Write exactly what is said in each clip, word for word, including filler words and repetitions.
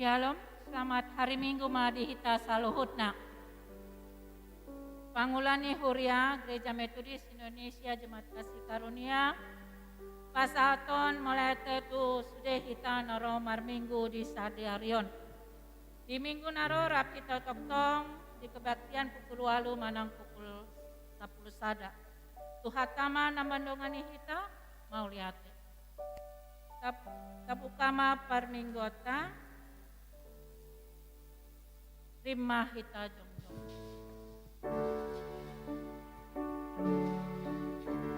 Shalom, selamat hari Minggu ma di hita saluhutna. Pangula ni Huria Gereja Metodis Indonesia Jemaat Kasih Karunia, pasahaton mauliate tu sude hita na ro marminggu di sadari on. Di minggu na ro rap hita tongtong di kebaktian pukul ualu manang pukul sampulu sada. Tuhanta ma na mandongani hita, mauliate. Tap-, tabuka ma parmingguonta. Rap ma hita jongjong.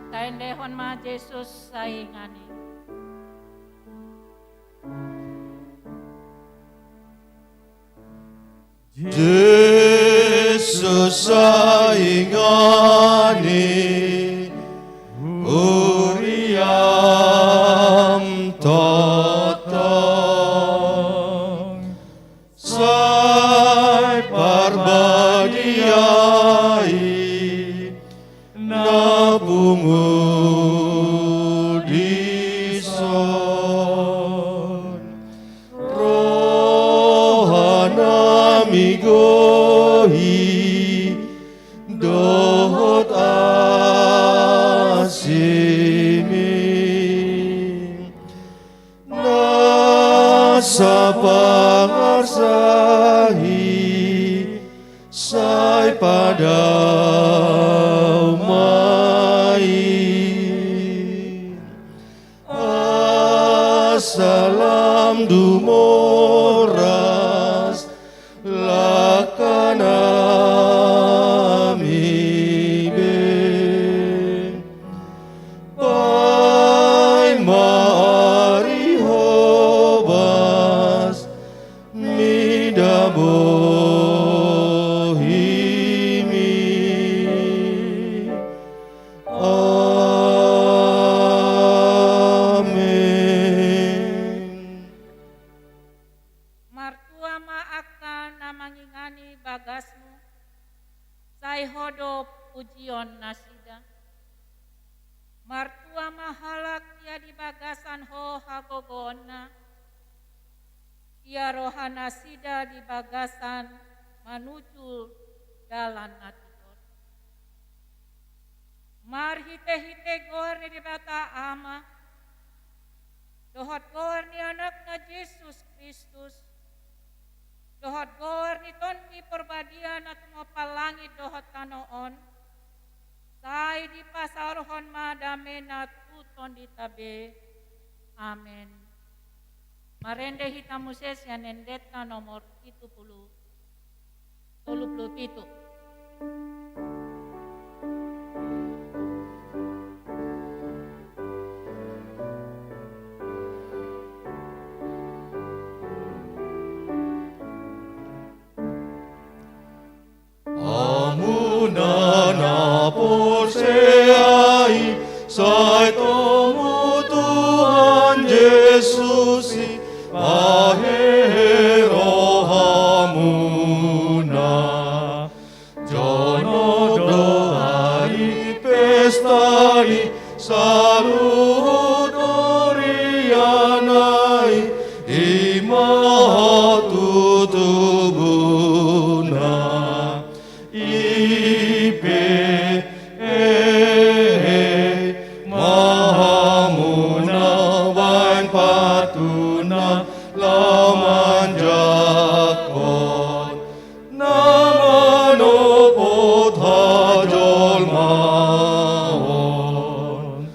Taendehon ma Jesus saingan i. Jesus saingan i, huriam tongtong, sai parbadia i na pungu dison. Roha na migohi dohot asimi, nasa pangarsahi, sai padao ma i. Asa lam dumoras langkanami be. Paima ari hobas mida bohimi. Amen. Martua ma angka na mangingani bagasmu, sai Ho do pujion nasida. Martua ma halak ia di bagasan Ho hagogoonna, ia rohanasida di bagasan manuju dalan na tigor. Marhitehite goar ni Debata Ama, dohot goar ni Anakna Jesus Kristus, dohot goar ni Tondi Porbadia na tumompa langit dohot tano on, sai dipasaorhon ma damena tu tondinta be. Amen. Marende hita muse sian endenta nomor pitu pulu, tolu pulu pitu. Hamu na porsea i, sai tomu Tuhan Jesus i, pahehe rohamuna. Jonok do ari pesta i, saluhut huriana i, i ma hatutubuonna. I pe, hehe ma hamu na baen patuna laho manjangkon na manopot hajolmaon.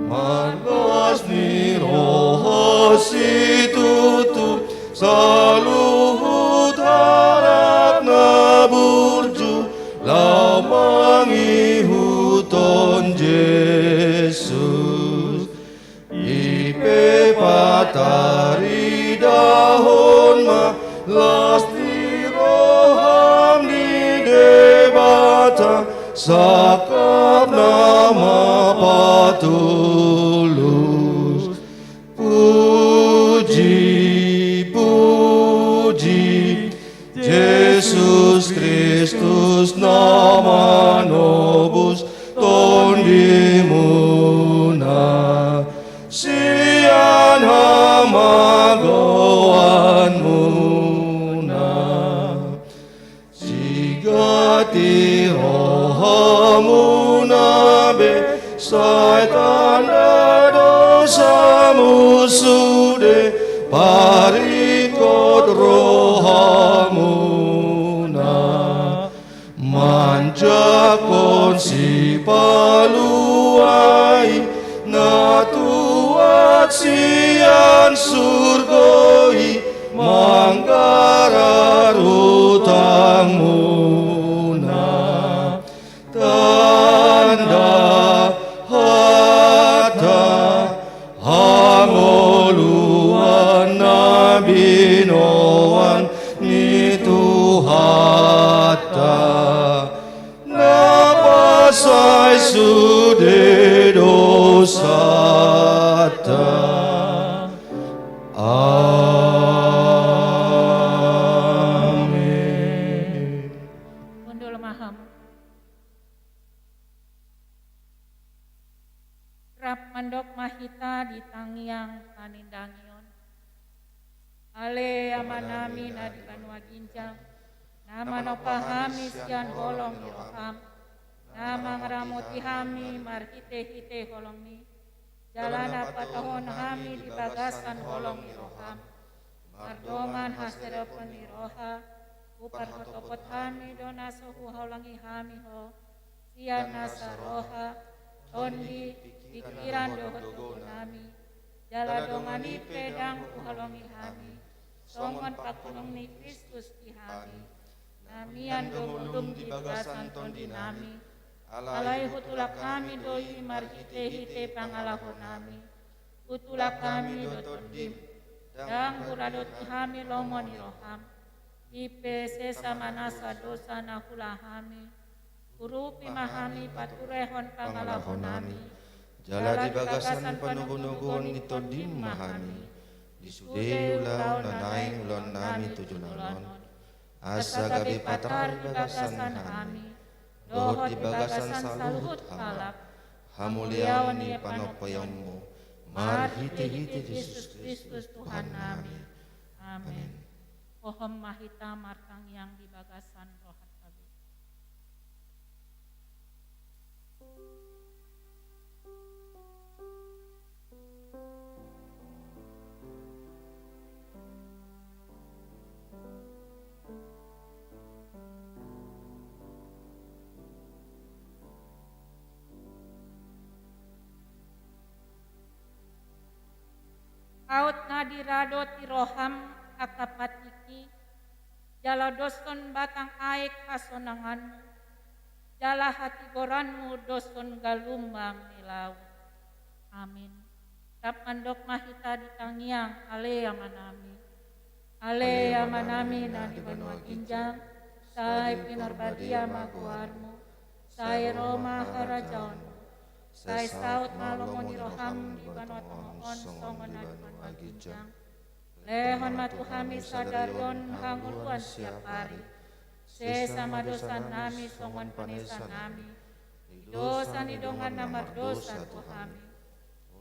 Marlas ni roha situtu, saluhut halak na burju, laho mangihuthon Jesus. I pe pataridahon ma las ni roham di Debata, sangkap nama patulus. Puji, puji, Jesus Kristus na manobus tondimuna sian hamagoanmuna. paringkot rohamuna, manjangkon Sipalua i na tuat sian surgo i, manggarar utangmuna. Tanda hata hangoluan na binoan ni Tuhanta, na pansai sude dosanta. Amen. Hundul ma hamu. Rap mandok ma hita di tangiang panindangion. Ale Amanami na di banua ginjang, na manompa hami sian holong ni roham, na mangaramoti hami marhitehite holongmi, jala na patahon hami di bagasan holong ni roham. Mardongan haserepon ni roha, huparhotopot hami do na so huhaholongi hami ho, sian nasa roha, tondi, pingkiran dohot gogonami, jala dongan i pe ndang huhaholongi hami, songon pangholong ni Kristus di hami. Na mian do ngolum di bagasan tondinami, alai hutulak hami do i marhitehite pangalahonami. Hutulak hami do tondim, ndang huradoti hami lomo ni roham. I pe sesa ma nasa dosa na huula hami. Urupi ma hami paturehon pangalahonami, jala di bagasan panogunoguon ni tondim ma hami di sude ulaon na naeng ulaonnami tu joloan on. Asa gabe patar di bagasan hami dohot di bagasan saluhut halak, hamuliaon ni panomparionmu, marhitehite Jesus Kristus Tuhannami. Amen. Hohom ma hita martangiang di bagasan rohanta be. Aut na diradoti roham angka patikki, jala doshon batang aek hasonanganmu, jala hatigoranmu doshon galumbang ni laut. Amin. Rap mandok ma hita di tangiang, Ale Amanami. Ale Amanami na di banua ginjang, sai pinarbadia ma goarmu, sai ro ma harajaonmu, sai saut ma lomo ni roham di banua tonga on songon na di banua ginjang. Lehon ma tu hami sadari on hangoluan siapari. Sesa ma dosanami songon panesanami di dosa ni dongan na mardosa tu hami.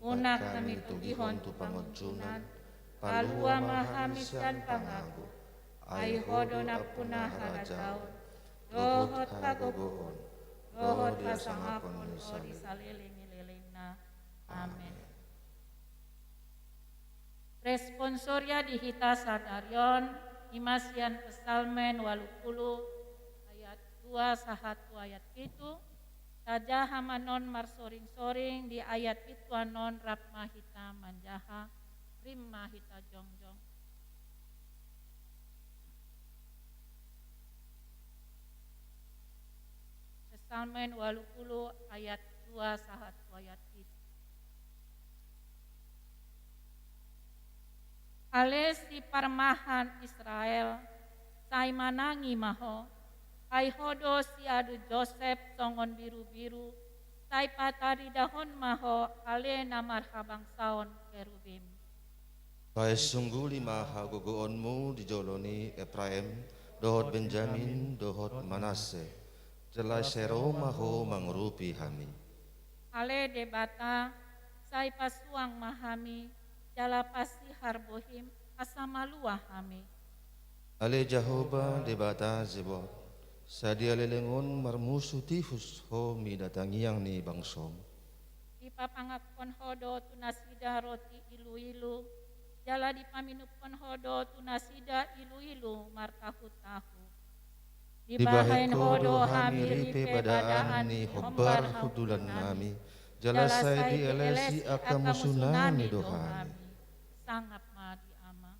Unang hami togihon tu pangunjunan, palua ma hami sian pangago. Ai Ho do nampuna harajaon, dohot hagogoon, dohot hasangapon ro di saleleng ni lelengna. Amen. Responsoria di hita sadari on, i ma sian Psalmen ualu pulu ayat dua sahat tu ayat pitu. Tajaha ma non marsoring-soring di ayat pituan on, rap ma hita manjaha, rim ma hita jongjong. Psalmen ualu pulu ayat dua sahat tu ayat pitu. Ale siparmahan Israel, sai manangi ma ho, ai Ho do siadu Josep songon birubiru, sai pataridahon ma ho ale na marhabangsaon kerubim. Sai sungguli ma hagogoonmu di jolo ni Epraim, dohot Benjamin, dohot Manasse. Jala sai ro ma ho mangurupi hami. Ale Debata, sai pasuang ma hami, jala pasihar bohim, asa malua hami. Ale Jahowa Debata Zebaot, sadia leleng on marmusu tihus Ho mida tangiang ni bangsom. Dipapangankon Ho do tu nasida roti iluilu, Jala dipaminumhon Ho do tu nasida iluilu martahutahu. Dibahen Ho do hami ripe badaan ni hombar hundulan nami, jala sai dielesi angka musu nami do hami. Sangap ma di Ama.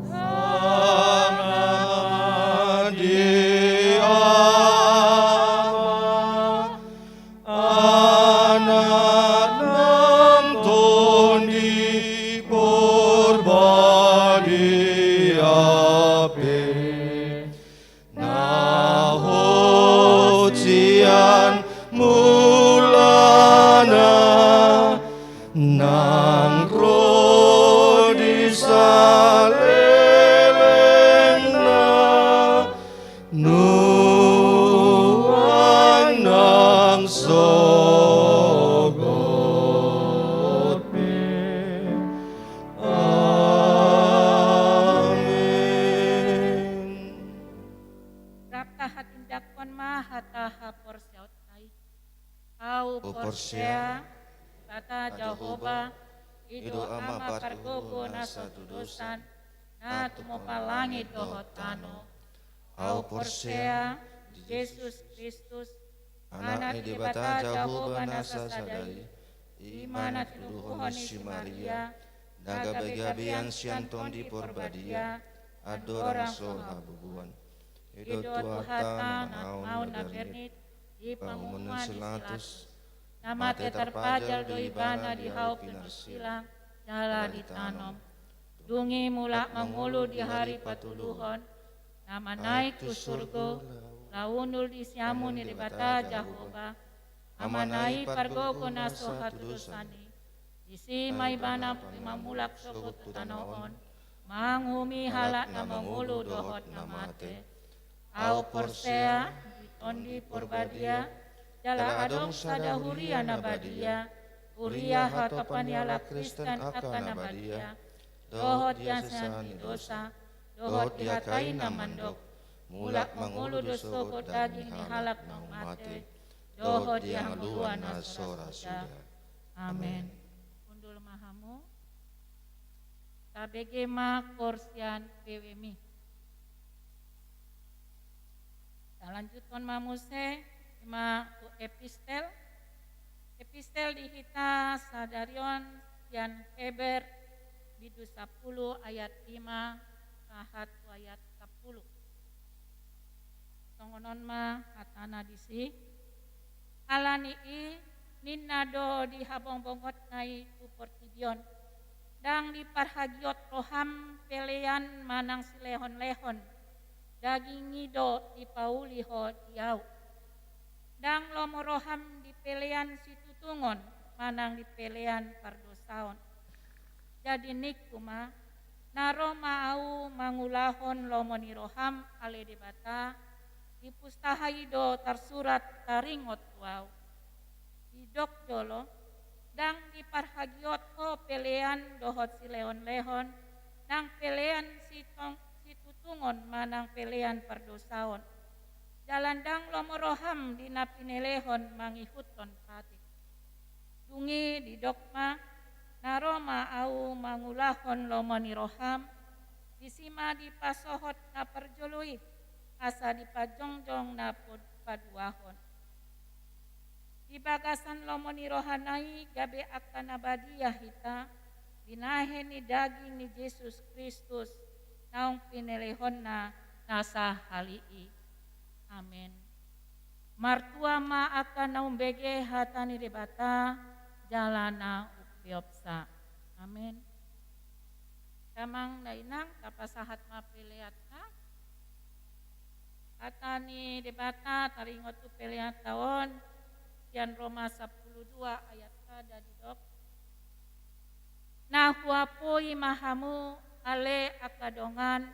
Sangap ma di Ama, Anak nang Tondi Porbadia pe. Na hot sian mulana, nang ro di salelengna, nuaeng nang sogot pe. Amen. Rap tahatindanghon ma hata haporseaonta i. Ahu porsea, Debata Jahowa, i do Ama pargogo na satudosan, na tumompa langit dohot tano. Ahu porsea di Jesus Kristus, Anak ni Debata Jahowa na sasada i, i ma na titubuhon ni si Maria, na gabegabean sian Tondi Porbadia, andorang so habubuan. I do Tuhanta na mangihut na bernit di pangomoan ni si Pilatus. Na mate tarpajal do Ibana di hau pinarsilang, jala ditanom. Dung i mulak mangolu di ari patoluhon, na manaek tu surgo, laho hundul di siamun ni Debata Jahowa, Amana i pargogo na so hatudosan i. Disi ma Ibana mamulak sogot tu tano on, manguhumi halak na mangolu dohot na mate. Ahu porsea di Tondi Porbadia, jala adong sada huria na badia, huria hatopan ni halak Kristen angka na badia, dohot di hasesaan ni dosa, dohot di hata i na mandok, mulak mangolu do sogot daging ni halak naung mate, dohot di hangoluan na so ra suda. Amen. Hundul ma hamu. Tabege ma koor sian P W M I. Talanjuthon ma muse, i ma tu epistel. Epistel di hita sadari on sian Heber, bindu sampulu ayat lima sahat tu ayat sampulu. Songon on ma hatana disi. Ala ni i ninna do di habongbongotna i tu portibi on: Ndang diparhagiot roham pelean manang silehonlehon, daging i do dipauli ho di ahu. Ndang lomo roham di pelean situtungon manang di pelean pardosaon. Jadi ningku ma, na ro ma ahu mangulahon lomo ni roham ale Debata, di pustaha i do tarsurat taringot tu ahu. Didok jolo, ndang diparhagiot ho pelean dohot silehonlehon, nang pelean sitong-, situtungon manang pelean pardosaon. Jala ndang lomo roham di na pinelehon mangihuthon patik. Dung i didok ma, na ro ma ahu mangulahon lomo ni roham, disi ma dipasohot na parjolo i, asa dipajongjong na pod-, paduahon. Di bagasan lomo ni rohana i gabe angka na badia hita, binahen ni daging ni Jesus Kristus, naung pinelehonna na sahali i. Amen. Martua ma angka na umbege hata ni Debata, jala na umpeopsa. Amen. Damang dainang, tapasahat ma peleanta. Hata ni Debata taringot tu peleanta on, sian Roma sampulu dua ayat sada didok: Na huapoi ma hamu ale angka dongan,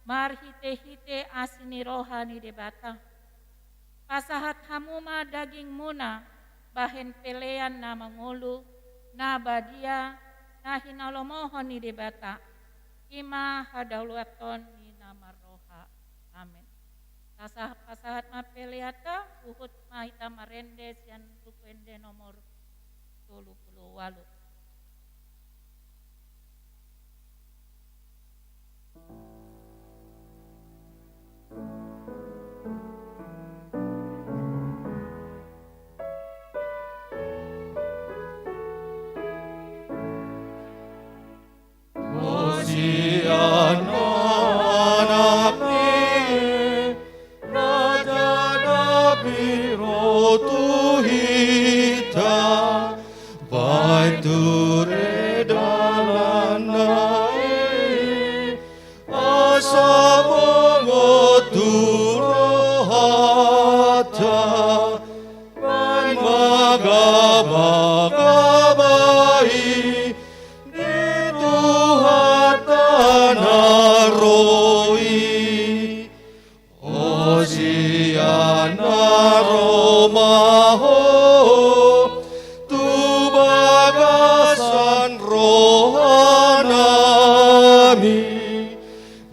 marhitehite asi ni roha ni Debata. Pasahat hamu ma dagingmuna bahen pelean na mangolu, na badia, na hinalomohon ni Debata, i ma hadaulaton ni na marroha. Amen. Tasa-, pasahat ma peleanta, huhut ma hita marende sian Buku Ende nomor ualu. Hosianna, Anak ni Raja Daud ro tu hita, baen ture dalanna i, asa bongot tu rohanta, baen ma gabagaba i di Tuhanta na ro i. Hosianna, ro ma ho tu bagasan rohanami,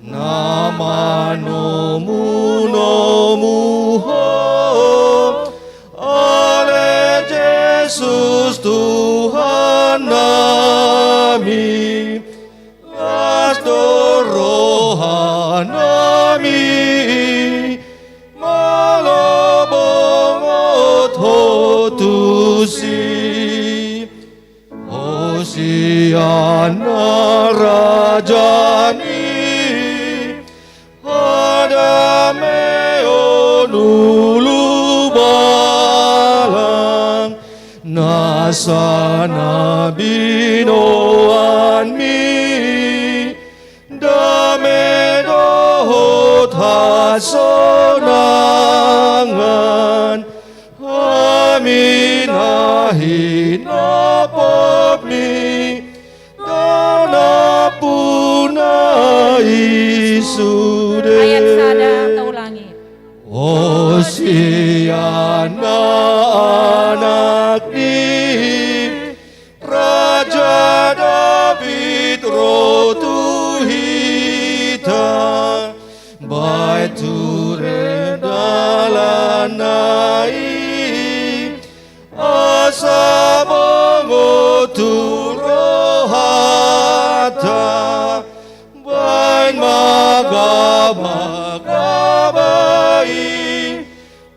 na manomunomu ho, ale Jesus Tuhannami. Las do rohanami molo bongot ho tusi. Hosianna, Raja ni hadameon ulubalang, nasa na binoanmi dame dohot hasonangan, hami na hinapotmi, na nampuna i sude. Ayat sada, taulangi. Hosianna, Anak ni Raja Daud ro tu hita, baen ture dalanna i, asa bongot tu rohanta, baen ma gabagaba i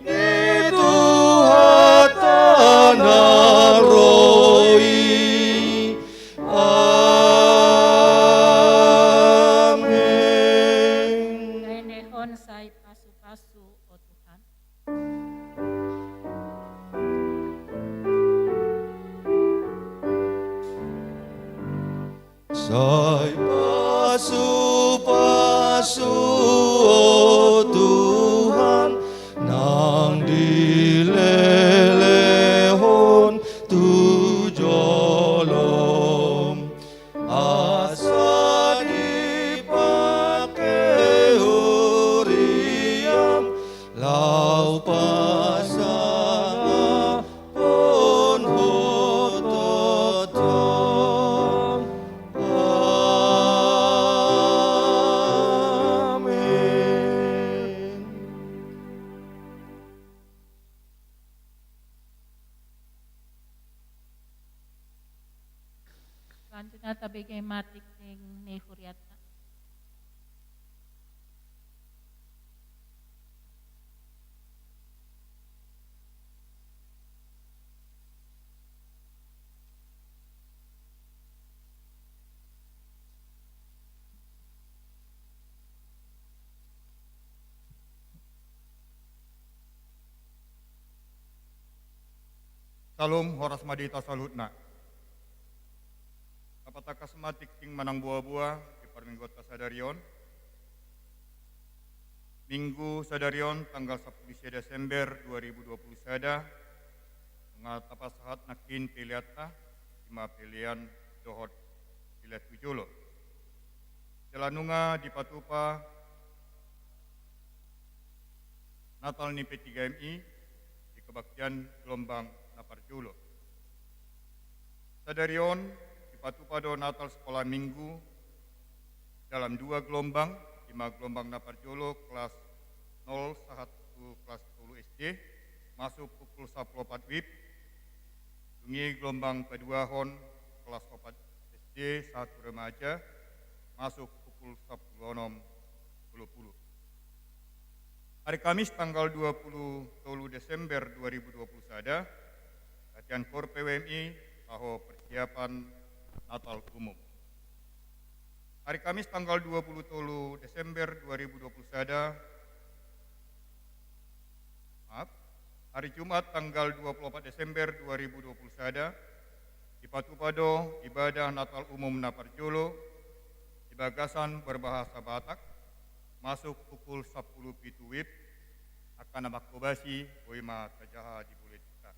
di Tuhanta na ro i. Amen. Gaendehon sai pasupasu, o Tuhan. Sai pasupasu, o Tuhan, nang dilelehon tu jolom, asa dipangke huriam laho pasangap pon ho tongtong. Amen. Selanjutna tabege ma tingting ni hurianta. Syalom, horas ma di hita saluhutna. Tapatangkas ma tingting manang boaboa di parmingguonta sadari on. Minggu sadari on tanggal sampulu sia Desember dua ribu dua pulu sada, nunga tapasahat nangkin peleanta, i ma pelean dohot pelean tu jolo. Jala nunga dipatupa Natal ni P tiga M I di kebaktian gelombang na parjolo. Sadari on dipatupa do Natal Sekolah Minggu dalam dua gelombang, i ma gelombang na parjolo kelas nol sahat tu kelas tolu S D, masuk pukul sampulu opat WIB, Dung i gelombang paduahon kelas opat S D sahat tu remaja masuk pukul sampulu onom dua puluh. Hari Kamis tanggal dua puluh tolu Desember dua ribu dua puluh sada, latihan koor P W M I laho persiapan Natal Umum. Hari Kamis tanggal dua puluh tolu Desember dua ribu dua puluh sada, maaf, hari Jumat tanggal dua puluh opat Desember dua ribu dua puluh sada, dipatupa do ibadah Natal Umum na parjolo di bagasan berbahasa Batak, masuk pukul sampulu pitu WIB, angka na mangkobasi boi ma tajaha di buletinta.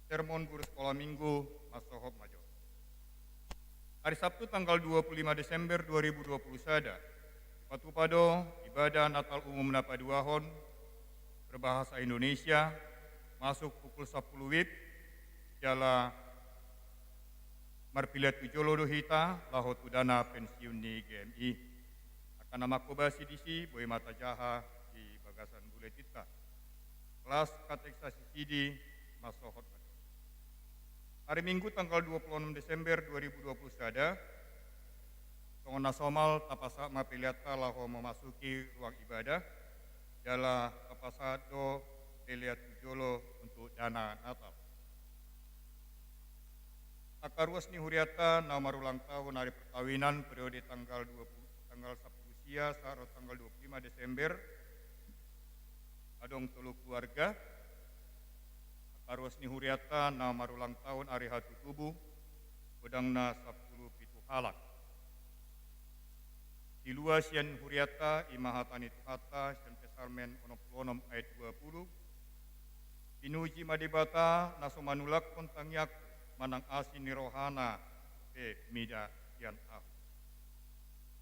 Sermon guru sekolah minggu, mansohot ma jo. Hari Sabtu tanggal dua puluh lima Desember dua ribu dua puluh sada, dipatupa do ibadah Natal Umum na paduahon berbahasa Indonesia, masuk pukul sampulu WIB, jala marpilihan tu jolo do hita laho tu dana pensiun ni G M I. Angka na mangkobasi disi boi ma tajaha di bagasan buletinta. Kelas katekisasi sidi, mansohot ma jo. Hari Minggu tanggal dua puluh enam Desember dua ribu dua puluh sada, songon na somal tapasahat ma peleanta laho memasuki ruang ibadah, jala tapasahat do pelean tu jolo untuk dana Natal. Angka ruas ni hurianta na marulang tahun ari perkawinan periode tanggal dua puluh, tanggal sampulu sia sahat ro tanggal dua puluh lima Desember, adong tolu keluarga. Angka ruas ni hurianta na marulang tahun ari hatutubu, godangna sampulu pitu halak. Silua sian hurianta i ma hata ni Tuhanta sian Psalmen onom pulu onom ayat dua pulu: Pinuji ma Debata na so manulakhon tangiangku, manang asi ni rohana pe mida sian ahu.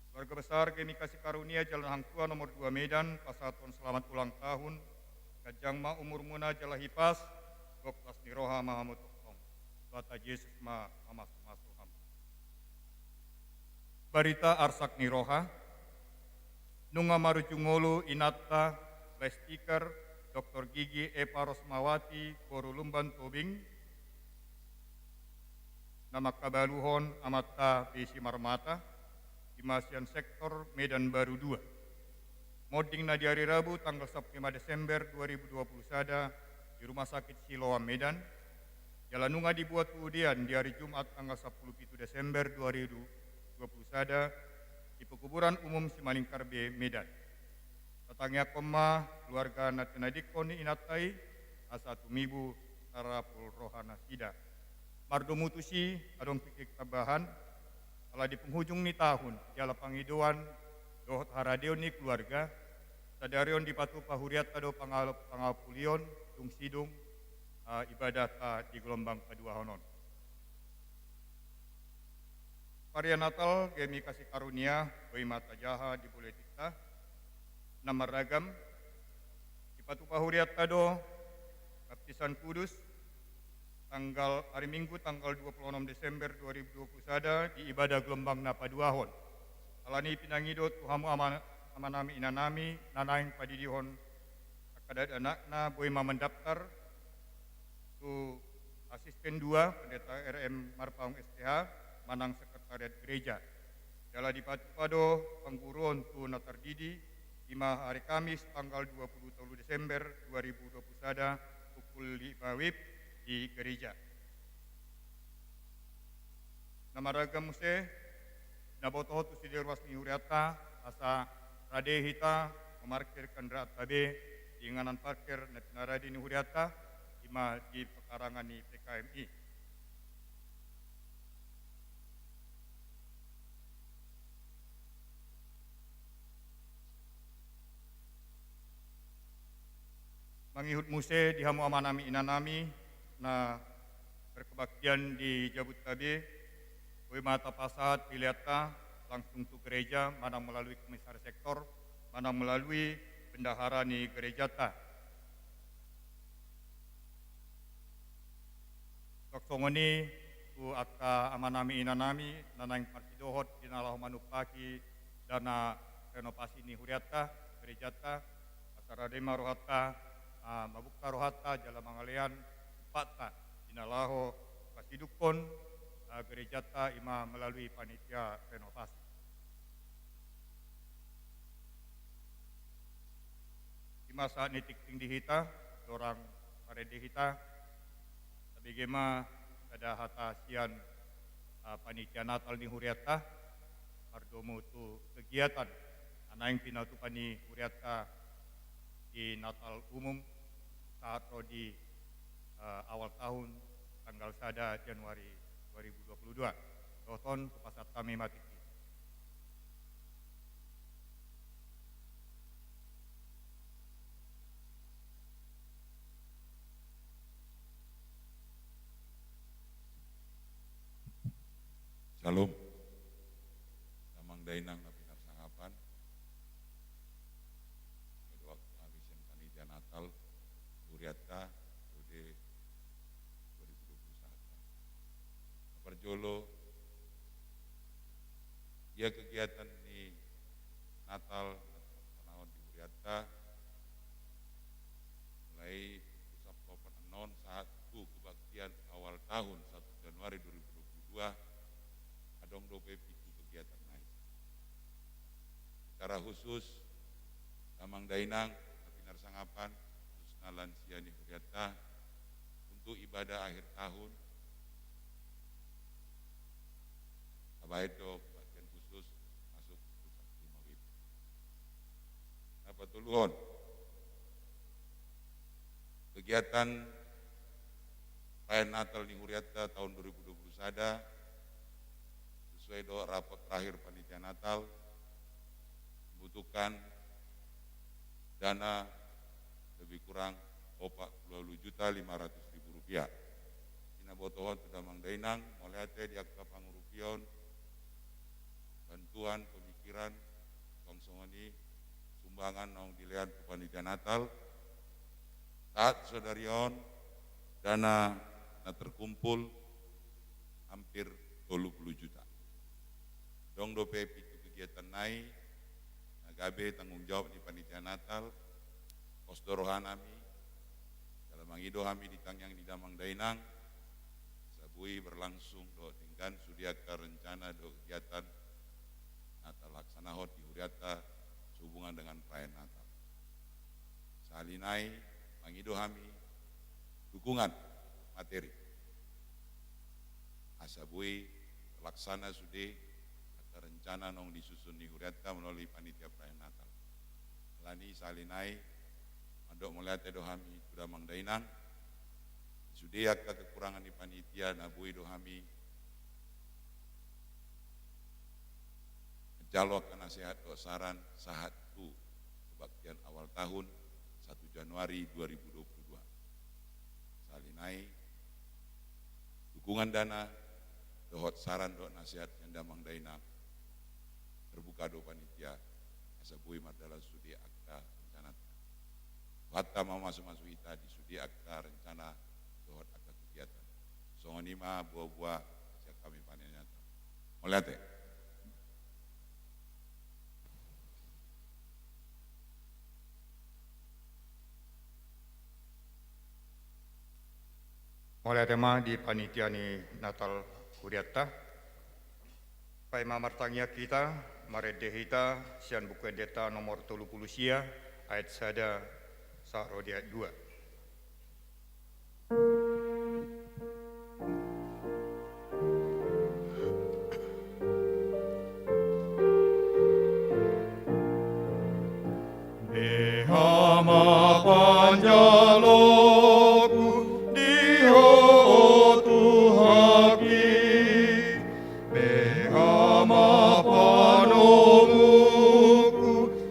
Keluarga besar G M I Kasih Karunia Jalan Hang Tuah nomor dua Medan pasahathon selamat ulang tahun, ganjang ma umurmuna jala hipas, gok las ni roha ma hamu tongtong. Tuhanta Jesus ma mamasumasu hamu. Barita arsak ni roha. Nunga marujung ngolu inanta, plastikar, Doktor Gigi Eva Rosmawati, boru Lumban Tobing, na mangkabaluhon amanta B. Simarmata, i ma sian sektor Medan Baru dua. Monding na di ari Rabu tanggal sampulu lima Desember dua ribu dua puluh sada di Rumah Sakit Siloam Medan, jala nunga dibuat udean di ari Jumat tanggal sampulu pitu Desember dua ribu dua puluh sada di Pekuburan Umum Simalingkar B, Medan. Tatangiangkon ma keluarga na tinadingkon ni inanta i, asa tumibu tarapul rohanasida. Mardomu tusi, adong tingki tambahan, ala di penghujung ni tahun, jala pangidoan dohot haradeon ni keluarga, sadari on dipatupa hurianta do pangal-, pangapulion, dung sidung, ah, ibadahta di gelombang paduahon on. Varian Natal G M I Kasih Karunia, boi ma tajaha di buletinta. Na marragam, dipatupa hurianta do baptisan kudus, tanggal, ari Minggu tanggal dua puluh onom Desember dua ribu dua puluh sada di ibadah gelombang na paduahon. Alani i pinangido tu hamu ama-, amanami inanami na naeng padidihon angka dakdanakna boi ma mandaptar tu asisten dua, Pendeta R M Marpaung S T H, manang sekretariat gereja. Jala dipatupa do pangguruon tu na tardidi, i ma hari Kamis tanggal dua puluh tolu Desember dua ribu dua puluh sada pukul lima WIB di gereja. Na marragam muse, na botohon tu sude ruas ni hurianta, asa rade hita mamarkir kendaraanta be di inganan parkir na pinarade ni hurianta, i ma di pekarangan ni P K M I. Mangihut muse di hamu amanami inanami na berkebaktian di jabunta be, boi ma tapasahat peleanta langsung tu gereja, manang melalui komisaris sektor, manang melalui bendahara ni gerejata. Songon i tu angka amanami inanami na naeng parsidohot di na laho manumpahi dana renovasi ni hurianta, gerejanta, asa rade ma rohanta, ah, mabungka rohanta jala mangalean ompatta, di na laho pasidukkon, eh, gerejanta, i ma melalui panitia renovasi. I ma sahat ni tingting di hita, dorang marende hita, tabege ma sada hata sian, eh, panitia Natal ni hurianta, mardomu tu kegiatan na naeng pinatupa ni hurianta di Natal umum, sahat ro di, eh, awal tahun, tanggal sada Januari dua ribu dua puluh dua. Dohot on, hupasahat hami ma tingki. Syalom. Damang dainang na pinarsangapan. Dohot hami sian panitia Natal hurianta periode dua ribu dua puluh satu. Na parjolo, ia kegiatan ni Natal na tarsangapan di hurianta, mulai pusat lopan annon sahat tu kebaktian awal tahun satu Januari dua ribu dua puluh dua, adong dope pitu kegiatan nai. Secara khusus, damang dainang na pinarsangapan, khususna lansia ni hurianta, untuk ibadah akhir tahun, tabahen do kebaktian khusus masuk Minggu Sakti Maulid. Na patoluhon, kegiatan perayaan Natal ni hurianta tahun dua ribu dua puluh sada, sesuai dohot rapot terakhir panitia Natal, membutuhkan dana lebih kurang opat puluh juta lima ratus ribu rupiah. Di na botohon tu damang dainang, mauliate di angka pangurupion, bantuan, pemikiran, suang songon i sumbangan naung dilehon tu panitia Natal. Sahat sadari on, dana na terkumpul hampir tolu puluh juta. Adong dope pitu kegiatan nai na gabe tanggung jawab ni panitia Natal. Pos do rohanami, jala mangido hami di tangiang ni damang dainang, asa boi berlangsung dohot denggan sude angka rencana dohot kegiatan na talaksanahon di hurianta sehubungan dengan perayaan Natal. Sahali nai mangido hami dukungan materi, asa boi terlaksana sude angka rencana naung disusun ni hurianta melalui panitia perayaan Natal. Alani sahali nai mandok mauliate do hami tu damang dainang, sude angka kekurangan ni panitia na boi do hami manjalo angka nasehat dohot saran sahat tu kebaktian awal tahun satu Januari dua ribu dua puluh dua. Sahali nai dukungan dana dohot saran dohot nasehat sian damang dainang, terbuka do panitia asa boi mardalan sude angka rencananta. Rohanta ma mamasumasu hita di sude angka rencana dohot angka kegiatan. Songon i ma boaboa sian hami panitia Natal. Mauliate. Mauliate ma di panitia ni Natal hurianta. Paima martangiang hita, marende hita sian Buku Endenta nomor tolu pulu sia, ayat sada sahat ro di ayat dua. Beha ma panjaloku di Ho, o Tuhanki, beha ma panomuku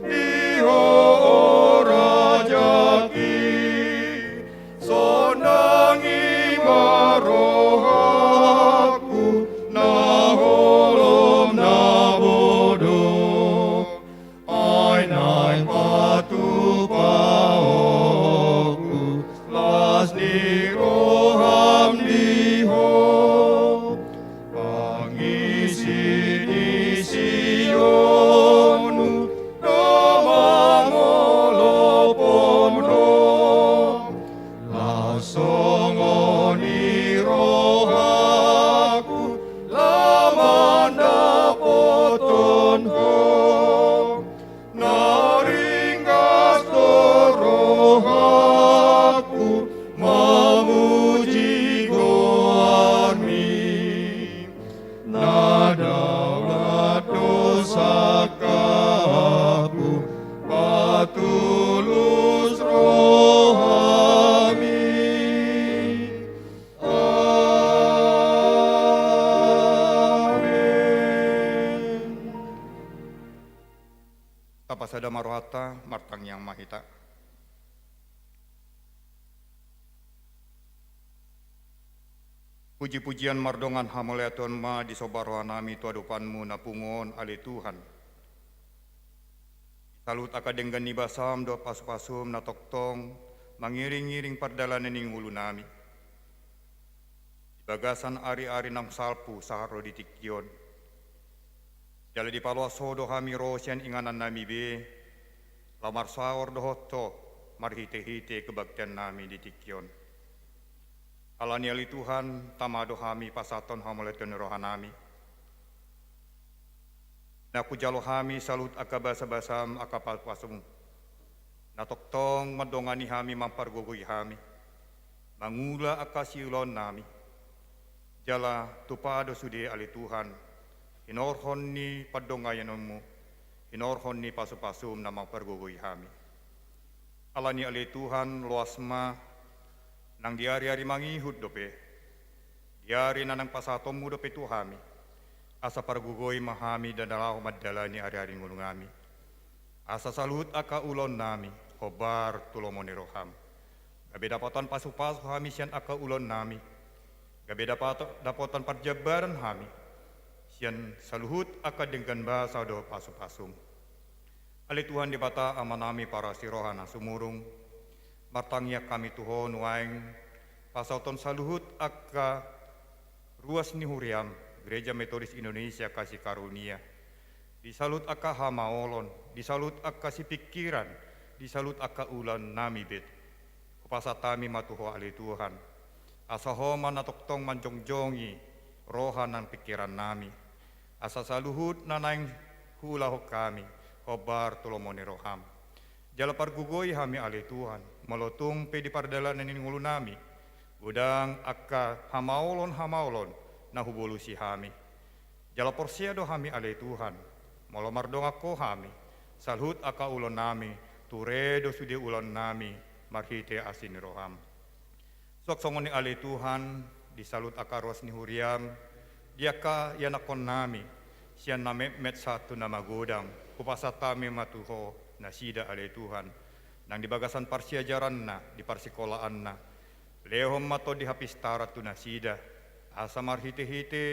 di Ho, o Rajaki. Sondangi ma rohaku na holom na bodo. Ai naeng patupahonku las ni roham di Ho. Pangisiisionmu do mangolophon Ho. Las songon Tanda ma rohanta, martangiang ma hita. Puji-pujian mardongan hamauliateon ma disomba rohanami tu adopanmu na pungu on, ale Tuhan. Saluhut angka denggan ni basam dohot pasu-pasum na tongtong mangiring-iring pardalanan ni ngolunami di bagasan ari-ari naung salpu sahat ro di tingki on. Jala dipaloas Ho do hami ro sian inganannami be, laho marsaor dohot Ho marhite-hite kebaktiannami di tingki on. Alani ale Tuhan, tama do hami pasahathon hamauliateon ni rohanami. Na hujalo hami saluhut angka basa-basam, angka pasu-pasum na tongtong mandongani hami, mampargogoi hami, mangula angka siulaonnami. Jala tupa do sude ale Tuhan, hinorhon ni pandonganionmu, hinorhon ni pasu-pasum na mampargogoi hami. Alani ale Tuhan, loas ma, nang di ari-ari mangihut dope, di ari na naeng pasahatonmu dope tu hami, asa pargogoi ma hami na laho mandalani ari-ari ngolunami. Asa saluhut angka ulaonnami hombar tu lomo ni roham. Gabe dapotan pasu-pasu hami sian angka ulaonnami. Gabe dapat-, dapotan parjambaran hami sian saluhut angka denggan basa dohot pasu-pasum. Ale Tuhan Debata Amanami parasi roha na sumurung, martangiang hami tu Ho nuaeng, pasahathon saluhut angka ruas ni huriam, Gereja Metodis Indonesia Kasih Karunia, di saluhut angka hamaolon, di saluhut angka sipingkiran, di saluhut angka ulaonnami be. Hupasahat hami ma tu Ho ale Tuhan, asa Ho ma na tongtong manjongjongi roha nang pingkirannami, asa saluhut na naeng huulahon hami hombar tu lomo ni roham. Jala pargogoi hami ale Tuhan, molo tung pe di pardalanan ni ngolunami godang angka hamaolon-hamaolon na hubolusi hami. Jala porsea do hami ale Tuhan, molo mardongan Ho hami, saluhut angka ulaonnami, ture do sude ulaonnami marhite asi ni roham. Suang songon i ale Tuhan, di saluhut angka ruas ni huriam, di angka ianakkonnami, sian na metmet sahat tu na magodang, hupasahat hami ma tu Ho nasida ale Tuhan, nang di bagasan parsiajaranna, di parsikolaanna. Lehon ma tondi hapistaran tu nasida, asa marhite-hite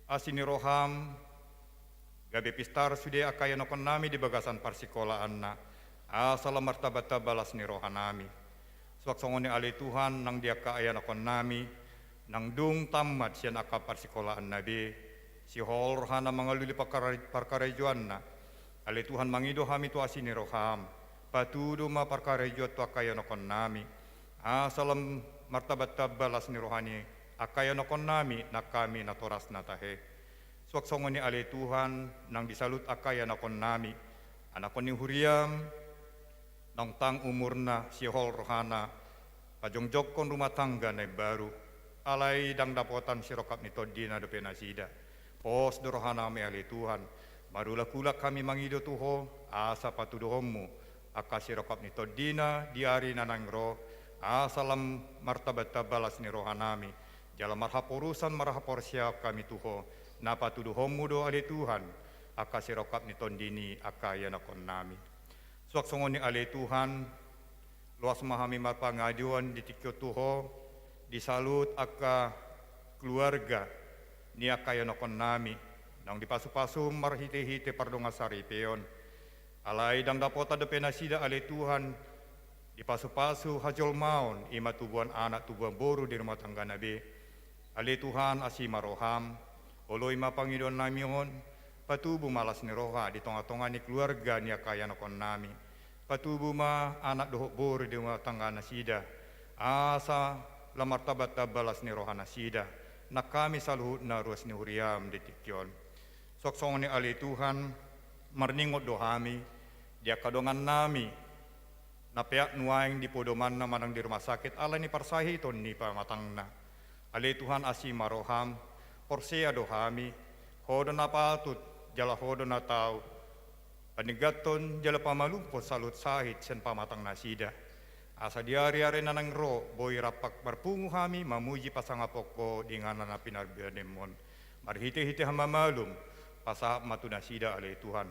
asi ni roham, gabe pistar sude angka ianakkonnami di bagasan parsikolaanna, asa lam martamba-tamba las ni rohanami. Suang songon i ale Tuhan, nang di angka ianakkonnami, nang dung tammat sian angka parsikolaanna be, sihol rohana mangalului parkara-, parkarejoanna. Ale Tuhan, mangido hami tu asi ni roham, patudu ma parkarejoan tu angka ianakkonnami, asa lam martamba-tamba las ni roha ni angka ianakkonnami, nang hami natorasna tahe. Suang songon i ale Tuhan, nang di saluhut angka ianakkonnami, anakkon ni huriam, naung tang umurna, sihol rohana pajongjongkon rumah tangga na imbaru, alai ndang dapotan sirongkap ni tondina dope nasida. Pos do rohanami ale Tuhan, marulak-ulak hami mangido tu Ho, asa patuduhonmu angka sirongkap ni tondina di ari na naeng ro, asa lam martamba-tamba las ni rohanami, jala marhaporusan marhaporseaon hami tu Ho, na patuduhonmu do ale Tuhan angka sirongkap ni tondi ni angka ianakkonnami. Suang songon i ale Tuhan, loas ma hami marpangaduan di tingki on tu Ho, di saluhut angka keluarga ni angka ianakkonnami, naung dipasu-pasu marhite-hite pardongan saripeon. Alai ndang dapotan dope nasida ale Tuhan, dipasu-pasu hajolmaon, i ma tubuan anak tubuan boru di rumah tanggana be. Ale Tuhan, asi ma roham, oloi ma pangidoannami on, patubu ma las ni roha di tonga-tonga ni keluarga ni angka ianakkonnami. Patubu ma anak dohot boru di rumah tangga nasida, asa lam martamba-tamba las ni roha nasida, nang hami saluhutna ruas ni huriam di tingki on. Suang songon i ale Tuhan, marningot do hami di angka dongannami, na peak nuaeng di podomanna manang di rumah sakit ala ni parsahiton ni pamatangna. Ale Tuhan, asi ma roham, porsea do hami, Ho do na patut, jala Ho do na tau pandengganhon jala pamalumhon saluhut sahit sian pamatang nasida. Asa di ari-ari na naeng ro, boi rap marpungu hami mamuji pasangapon Ho di inganan na pinarbadeanmon. Marhite-hite hamamalum, pasahat ma tu nasida ale Tuhan.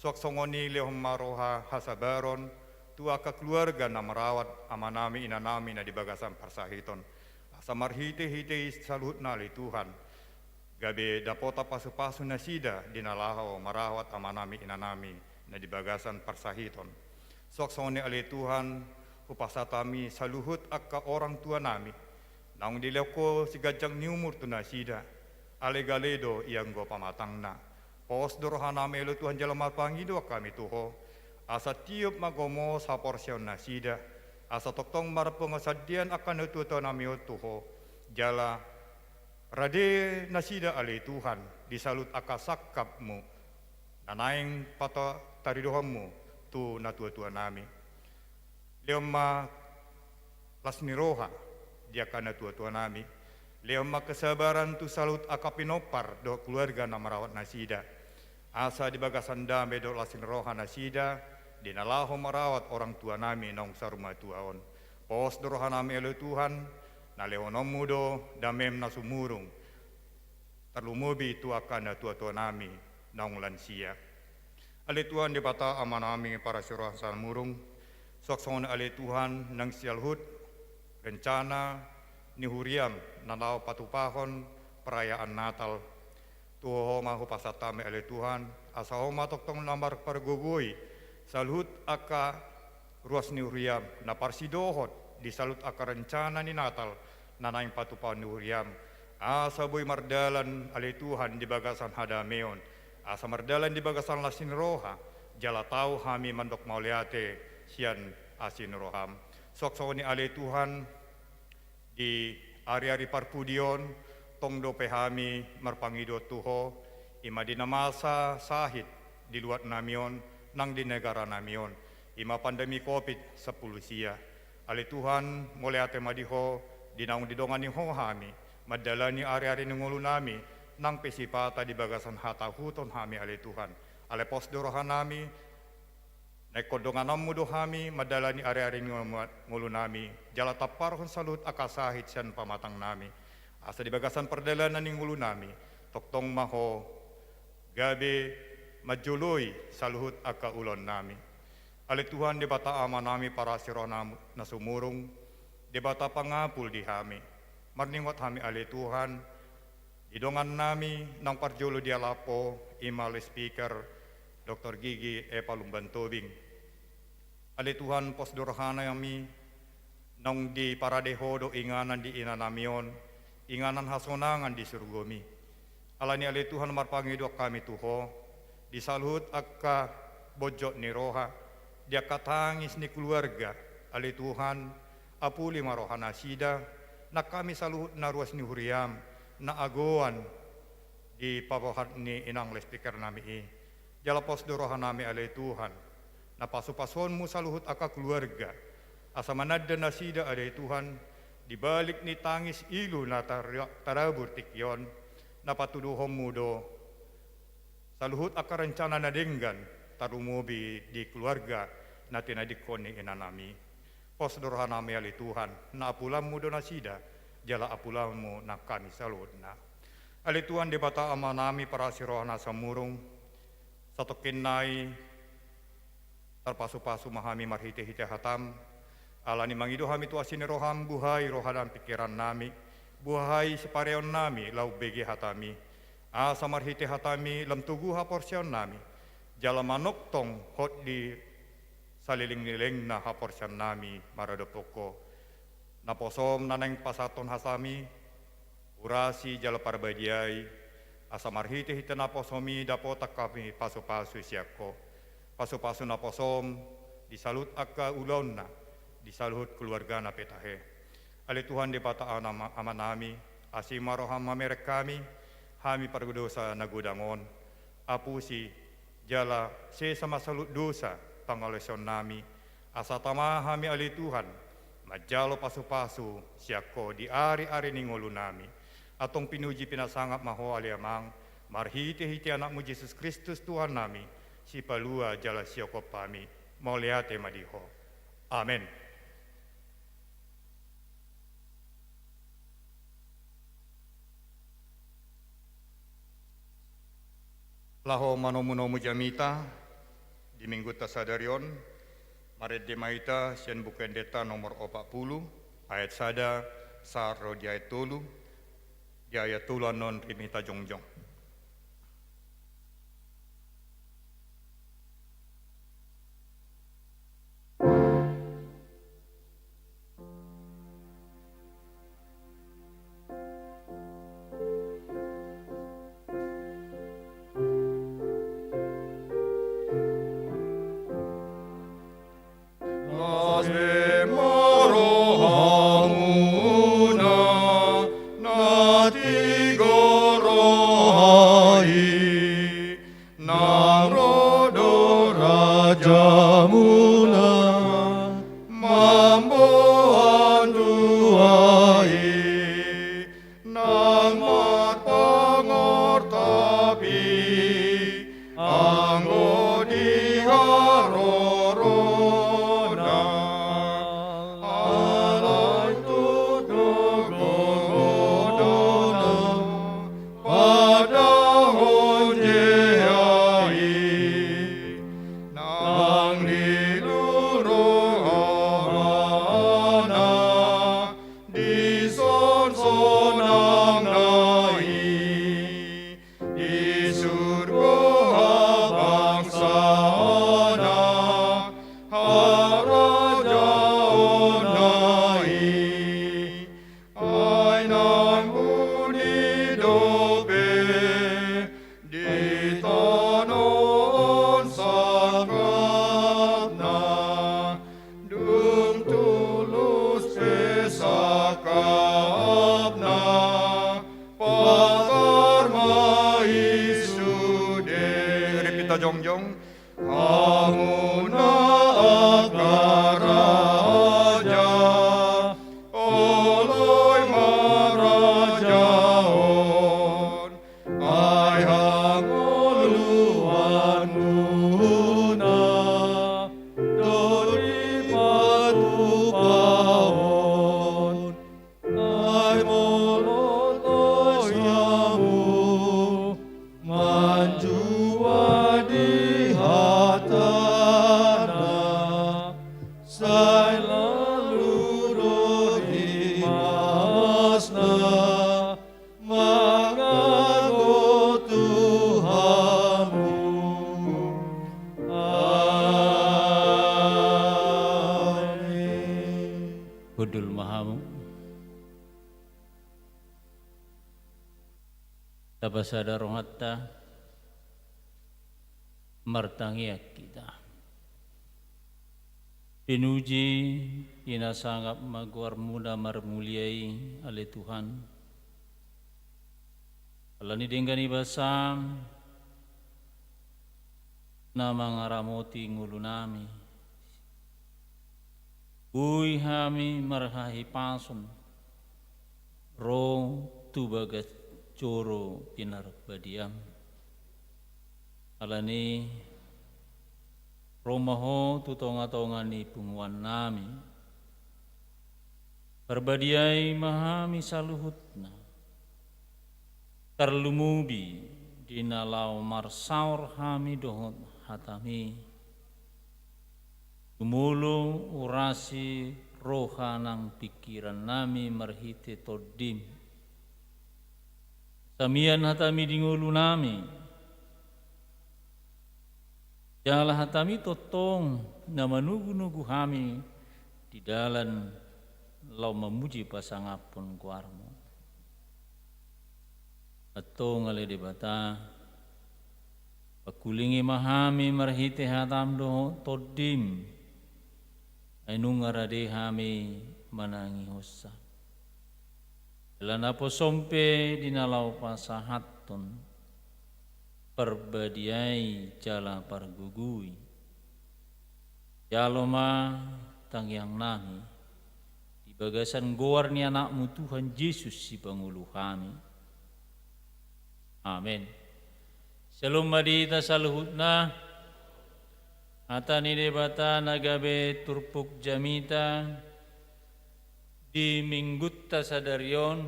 Suang songon i lehon ma roha hasabaron tu angka keluarga na marawat amanami inanami na di bagasan parsahiton. Asa marhite-hite i saluhutna ale Tuhan, gabe dapotan pasu-pasu nasida di na laho marawat amanami inanami na di bagasan parsahiton. Suang songon i ale Tuhan, hupasahat hami saluhut angka orang tuanami, naung dilehon Ho siganjang ni umur tu nasida, ale gale do ianggo pamatangna. Pos do rohanami ale Tuhan jala marpangido hami tu Ho, asa tiop ma gomos haporseaon nasida, asa tongtong marpangasadian angka natua-tuanami on tu Ho, jala rade nasida ale Tuhan di saluhut angka sangkapmu na naeng pata-, taridohonmu tu natua-tuanami. Lehon ma las ni roha di angka natua-tuanami. Lehon ma kesabaran tu saluhut angka pinompar dohot keluarga na marawat nasida. Asa di bagasan dame dohot las ni roha nasida di na laho marawat orang tuanami naung saur matua on. Pos do rohanami ale Tuhan, na lehononmu do damem na sumurung, tarlumobi tu angka natua-tuanami naung lansia. Ale Tuhan Debata amanami parasi roha na sumurung, suang songon i ale Tuhan nang saluhut rencana ni huriam na laho patupahon perayaan Natal. Tu Ho ma hupasahat hami ale Tuhan, asa Ho ma tongtong na marpargogoi saluhut angka ruas ni huriam na parsidohot di saluhut angka rencana ni Natal na naeng patupahon ni huriam. Asa boi mardalan ale Tuhan di bagasan hadameon, asa mardalan di bagasan las ni roha, jala tau hami mandok mauliate sian asi ni roham. Suang songon i ale Tuhan, di ari-ari parpudi on, tong dope hami marpangido tu Ho, i ma di na masa sahit di luatnami on, nang di negaranami on, i ma pandemi covid sampulu sia. Ale Tuhan, mauliate ma di Ho, di naung didongani Ho hami mandalani ari-ari ni ngolunami, nang pe sipata di bagasan hatahuton hami ale Tuhan. Alai pos do rohanami, na ingkon donganonmu do hami mandalani ari-ari ni ngolunami, jala tamparhon saluhut angka sahit sian pamatangnami. Asa di bagasan pardalanan ni ngolunami, tongtong ma Ho gabe manjoloi saluhut angka ulaonnami. Ale Tuhan Debata amanami parasi roha na sumurung, Debata pangapul di hami. Marningot hami ale Tuhan, di dongannami naung parjolo dialap Ho, i ma loudspeaker, Doktor Gigi Eva Lumban Tobing. Ale Tuhan, pos do rohanami, naung diparade Ho do inganan di inanami on, inganan hasonangan di surgomi. Alani ale Tuhan marpangido hami tu Ho, di saluhut angka bonjot ni roha, di angka tangis ni keluarga, ale Tuhan, apuli ma roha nasida, nang hami saluhut na ruas ni huriam, na agoan di paboahan ni inang loudspeaker nami i. Jala pos do rohanami ale Tuhan, na pasu-pasuonmu saluhut angka keluarga, asa mananda nasida ale Tuhan, di balik ni tangis ilu na tar-, tarabur tingki on, na patuduhonmu do saluhut angka rencana na denggan, tarlumobi di keluarga na tinadingkon ni inanami. Pos do rohanami ale Tuhan, na apulanmu do nasida, jala apulanmu nang hami saluhutna. Ale Tuhan Debata amanami parasi roha na sumurung, satongkin nai tarpasu-pasu ma hami marhite-hite hatam, alani mangido hami tu asi ni roham, buhai roha dan pingkirannami, buhai sipareonnami laho umbege hatami, asa marhite hatami lam togu haporseaonnami, jala manongtong hot di saleleng-lelengna haporseaonnami maradophon Ho. Naposom na naeng pasahathon hatami, urasi jala parbadiai, asa marhite-hite naposom i dapotan hami pasu-pasu sian Ho. Pasu-pasu naposom di saluhut angka ulaonna, di saluhut keluargana pe tahe. Ale Tuhan Debata Ama-, amanami, asi ma roham mamereng hami, hami pardosa na godang on, apusi jala sesa ma saluhut dosa pangalaosionnami, asa tama hami ale Tuhan manjalo pasu-pasu sian Ho di ari-ari ni ngolunami. Antong pinuji pinasangap ma Ho ale Amang, marhite-hite Anakmu Jesus Kristus Tuhannami, Sipalua jala Sihophop hami. Mauliate ma di Ho. Amen. Laho manomu-nomu jamita, Di minggunta sadari on, marende ma hita sian Buku Endenta nomor opat pulu, ayat sada, sahat ro di ayat tolu, di ayat tolu annon rim hita jongjong. Las be ma rohamuna na tigor roha i, nang ro do rajamuna mamboan tua i, nang marpangartapi anggo di harorona. Alai tutu godona padahon jea i, nang lilu rohana dison sonangna i, di surgo habangsana harajaonna i. Ai nang uli dope di tano on sangkapna, dung tulus pe sangkapna, patar ma i sude. Rap hita jongjong. Hamu na angka raja, oloi ma rajaon, ai hangoluanmuna do dipatupaon. Ai molo tois hamu manjua di hatana, sai lalu do imasna mangago tu hamu. Amen. Hundul ma hamu. Tapasada rohanta, martangiang hita. Pinuji, pinasangap ma goarmu na marmulia i, ale Tuhan. Ala ni denggan ni basam na mangaramoti ngolunami. Boi hami marhahipason ro tu bagas joro pinarbadiam. Ala ni i ro ma Ho tu tongatonga ni punguannami. Parbadiai ma hami saluhutna. Tarlumobi di na laho marsaor hami dohot hatami. Jumolo urasi roha nang pingkirannami marhite Tondim. Samian hatami di ngolunami. Jala hatami tongtong na manugunugu hami di dalan laho mamuji pasangaphon goarmu. Antong ale Debata, pangkulingi ma hami marhite hatam dohot Tondim, ai nunga rade hami manangihonsa. Jala naposom pe di na laho pasahathon, parbadiai jala pargogoi. Jalo ma tangiangnami di bagasan goar ni Anakmu Tuhan Jesus Sipangolu hami. Amen. Syalom ma di hita saluhutna. Hata ni Debata na gabe turpuk jamita di minggunta sadari on,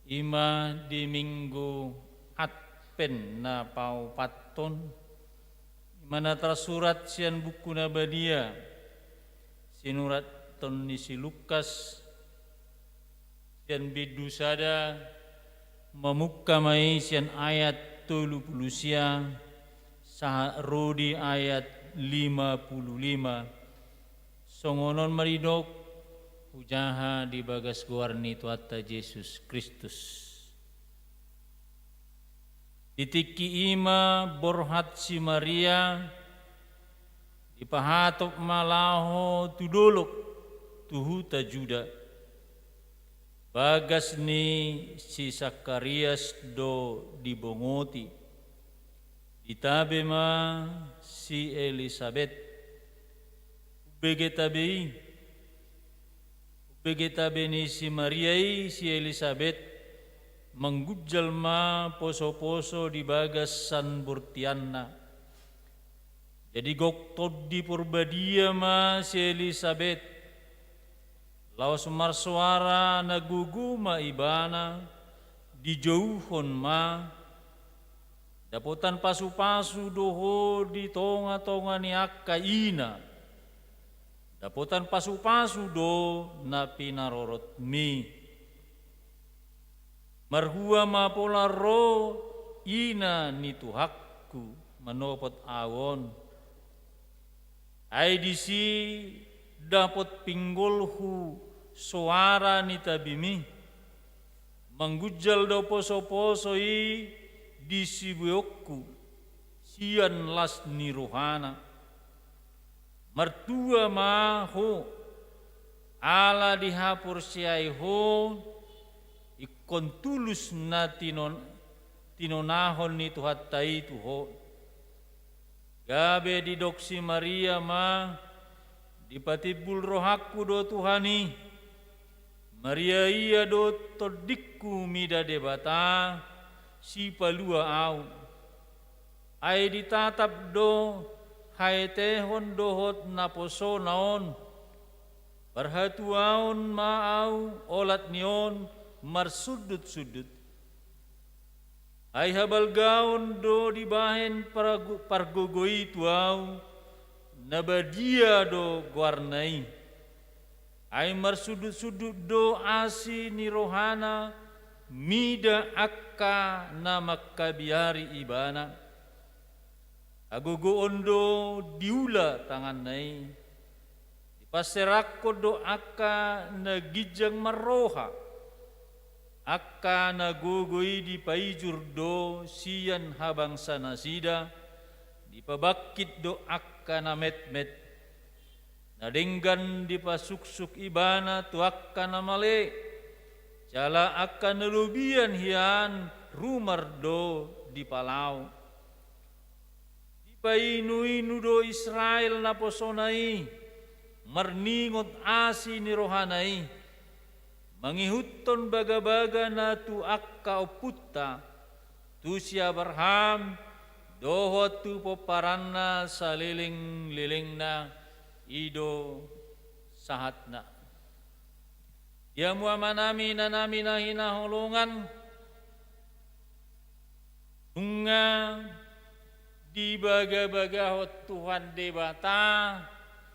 i ma di Minggu Advent na paopathon, Ima na tarsurat sian Buku na Badia, sinurathon ni si Lukas, sian bindu sada, mamungka ma i sian ayat tolu pulu sia, sahat ro di ayat lima pulu lima. Songon on ma didok, hujaha di bagas goar ni Tuhanta Jesus Kristus. Di tingki i ma borhat si Maria, dipahatop ma laho tu dolok, tu huta Juda. Bagas ni si Sakarias do dibongoti. Ditabe ma si Elisabet. Umbege tabe i. Umbege tabe ni si Maria i si Elisabet, manggunjal ma poso-poso di bagas sanbortianna. Jadi gok Tondi Porbadia ma si Elisabet, laos marsoara na gogo ma ibana, dijouhon ma, dapotan pasu-pasu do ho di tonga-tonga ni angka ina. Dapotan pasu-pasu do na pinarorotmi. Marhua ma pola ro ina ni Tuhanku manopot ahu on. Ai disi dapot pinggolhu soara ni tabimi. Manggunjal do poso-poso i di sibueonku sian las ni rohana. Martua ma ho, ala dihaporseai ho ingkon tulus na tinon-, tinonahon ni Tuhanta i tu ho. Gabe didok si Maria ma, dipatimbul rohangku do Tuhan i. Maria ia do tondingku mida Debata, sipalua ahu. Ai ditatap do haetehon dohot naposona on. Parhatuaon ma ahu olat ni on marsundut-sundut. Ai habalgaon do dibahen pargo-, pargogo i tu ahu, na badia do goarna i. Ai marsundut-sundut do asi ni rohana mida angka na mangkabiari ibana. Hagogoon do diula tanganna i. Dipanserakhon do angka na ginjang marroha. Angka na gogo i dipaijur do sian habangsa nasida, dipabangkit do angka na metmet. Na denggan dipasuksuk ibana tu angka na male, jala angka na lobian hian rumar do dipalaho. Dipainu-inu do Israel naposona i, marningot asi ni rohana i, mangihuthon bagabaga na tu angka ompunta, tu si Abraham, dohot tu pomparanna saleleng-lelengna, i do sahatna. Di hamu amanami, inanami na hinaholongan, nunga dibagabagahon Tuhan Debata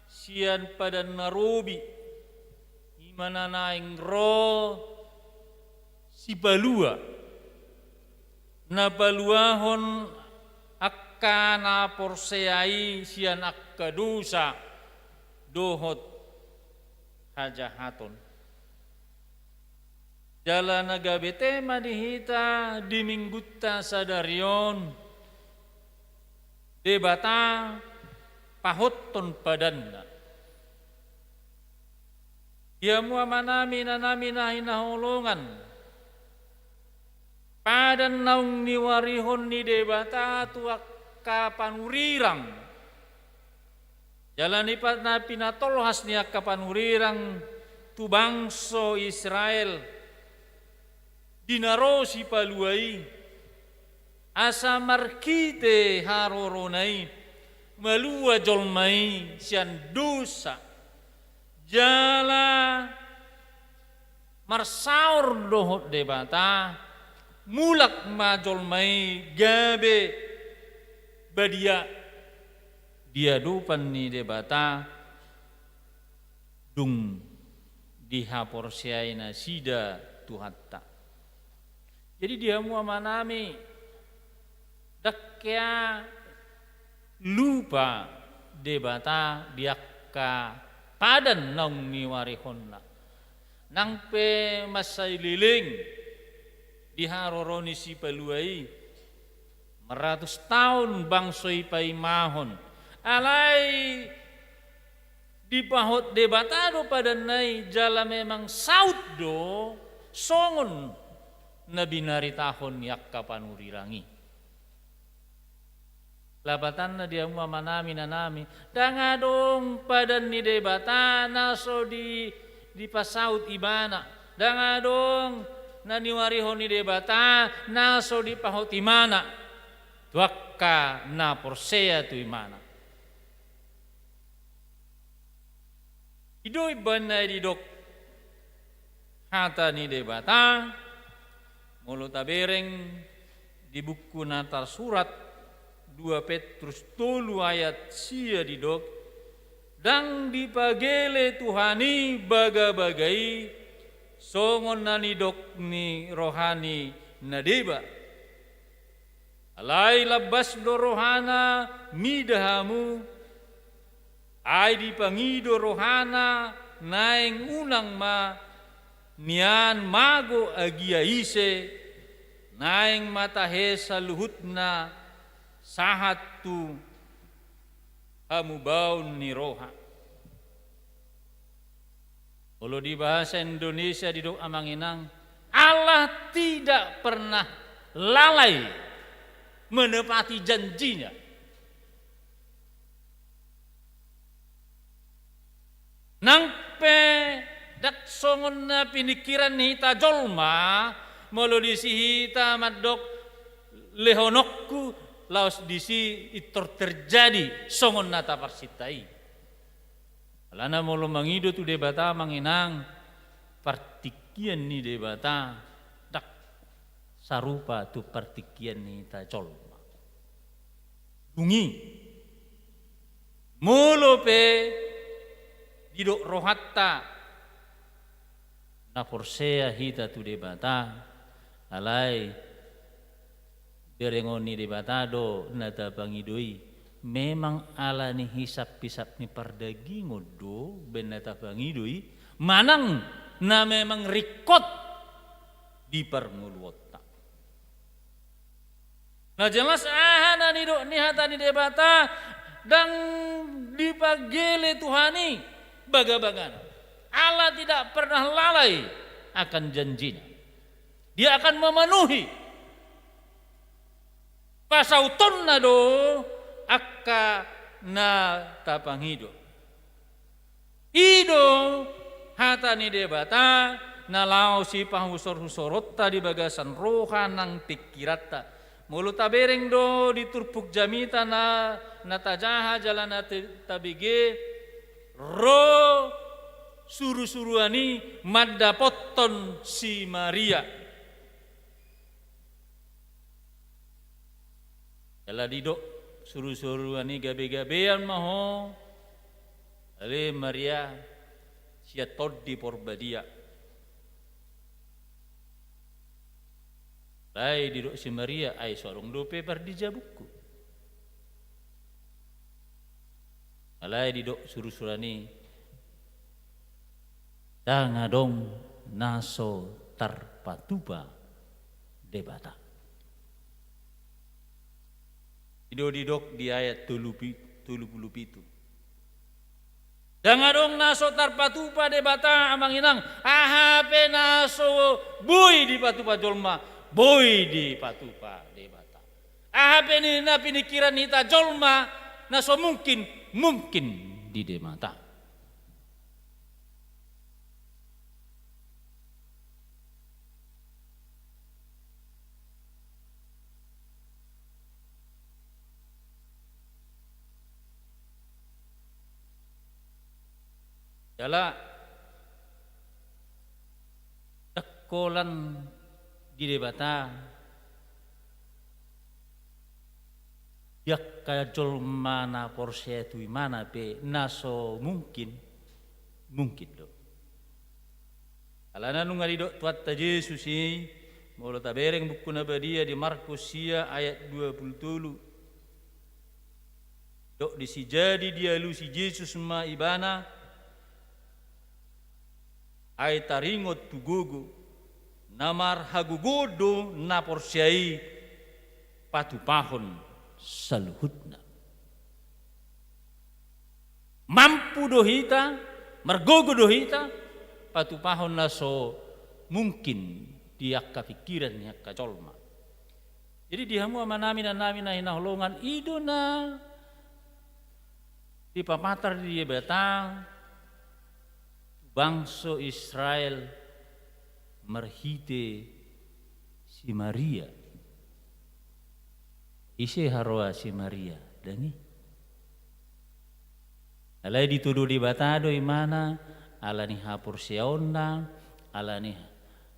sian Padan na Robi, i ma na naeng ro sipalua, na paluahon angka na porsea i sian angka dosa dohot hajahaton. Jala na gabe tema di hita di Minggunta sadari on, Debata pahothon padanna. Di hamu amanami, inanami na hinaholongan, padan naung niuarihon ni Debata tu angka panurirang. Jala ni pa-, na pinatolhas ni angka panurirang tu bangso Israel, di na ro sipalua i, asa marhite harorona i, malua jolma i sian dosa. Jala marsaor dohot Debata, mulak ma jolma i gabe badia. di adopan ni Debata dung dihaporseai nasida Tuhanta. Jadi di hamu amanami, ndang hea lupa Debata di angka padan naung niuarihonna. Nang pe mansai leleng di haroro ni Sipalua i, maratus taon bangso i paimahon, alai dipahot Debata do padanna i, jala memang saut do songon na binaritahon ni angka panurirang i. Lapatanna di hamu amanami, inanami, ndang adong padan ni Debata na so di, dipasaut Ibana. Ndang adong na niuarihon ni Debata na so dipahot Ibana tu angka na porsea tu Ibana. I do umbahen na didok hata ni Debata, molo tabereng di buku na tarsurat dua Petrus tolu ayat sia didok, ndang dipagele Tuhan i bagabaga i songon na nidok ni roha ni na deba. Alai lambas do rohana mida hamu, ai dipangido rohana naeng unang ma nian mago agia ise, naeng ma tahe saluhutna sahat tu hamubaon ni roha. Molo di bahasa Indonesia didok amang inang, Allah tidak pernah lalai menepati janjinya. Nang pe ndang songon na piningkiran ni hita jolma, molo disi hita mandok lehononku, laos disi pintor terjadi songon na taparsinta i. Alana molo mangido tu Debata amang inang, partingkian ni Debata ndang sarupa tu partingkian ni hita jolma. Dung i, molo pe didok rohanta na porsea hita tu Debata, alai berengon ni Debata do na tapangido i. Memang ala ni hisap-hisap ni pardagingon do umbahen na tapangido i, manang na memang ringkot di parngoluonta. Na jelas, aha na nidok ni hata ni Debata, ndang dipagele Tuhan i bagabagana. Allah tidak pernah lalai akan janjinya. Dia akan memenuhi. Pasautonna do angka na tapangido. I do hata ni Debata na laho sipahusorhusoronta di bagasan roha nang pingkiranta. Molo tabereng do di turpuk jamita na, na tajaha jala na te-, tabege, ro surusuruan i mandapothon si Maria. Jala didok surusuruan i, gabegabean ma ho, ale Maria, sian Tondi Porbadia. Alai didok si Maria, ai so adong dope parjabungku. Alai didok surusuruan i, ndang adong na so tarpatupa Debata. I do didok di ayat tolu pi-, tolu pulu pitu. Ndang adong na so tarpatupa Debata, amang inang, aha pe na so boi dipatupa jolma, boi dipatupa Debata. Aha pe ni na piningkiran hita jolma, na so mungkin, mungkin di Debata. Jala ndang holan di Debata Di angka jolma na porsea tu Ibana pe na so mungkin, mungkin do. Alana nunga didok Tuhanta Jesus i, molo tabereng Buku na Badia di Markus sia ayat dua pulu tolu. Dok disi, jadi dialusi Jesus ma ibana, ai taringot tu gogo, na marhagogoon do na porsea i patupahon saluhutna. Mampu do hita, margogo do hita patupahon na so mungkin di angka pingkiran ni angka jolma. Jadi di hamu amanami, inanami na hinaholongan, i do na dipapatar Debata tu bangso Israel marhite si Maria. Ise haroa si Maria? Dang i. Alai ditodo Debata do ibana, ala ni haporseaonna, ala ni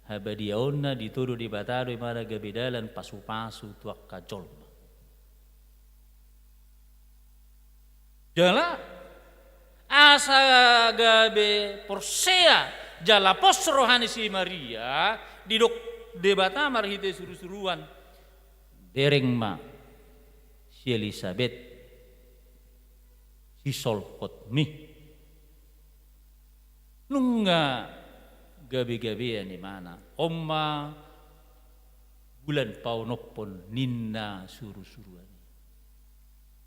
habadiaonna, ditodo Debata do ibana gabe dalan pasupasu tu angka jolma. Jala asa gabe porsea jala pos roha ni si Maria, didok Debata marhite surusuruan, bereng ma si Elisabet, sisolhotmi. Nunga gabegabean ibana, on ma bulan paonomhon ninna surusuruan i.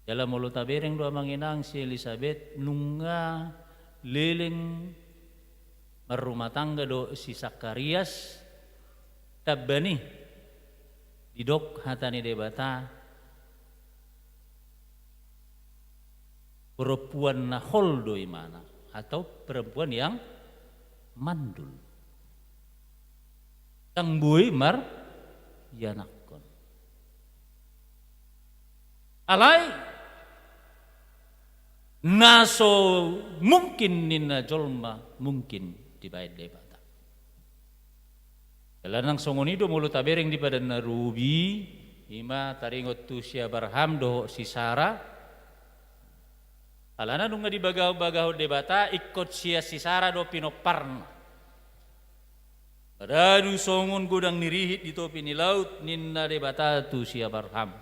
Jala molo tabereng do amang inang, si Elisabet nunga leleng marrumah tangga dohot si Sakarias, tamba ni i didok hata ni Debata, perempuan na hol do ibana, atau perempuan yang mandul. Ndang boi marianakhon. Alai na so mungkin ninna jolma mungkin dibaen Debata. Jala nang songon i do molo tabereng di Padan na Robi, i ma taringot tu si Abraham dohot si Sara. Alana nunga dibagahon-bagahon Debata, ingkon sian si Sara do pinomparna. Maradu songon godang ni rihit di topi ni laut, ninna Debata tu si Abraham.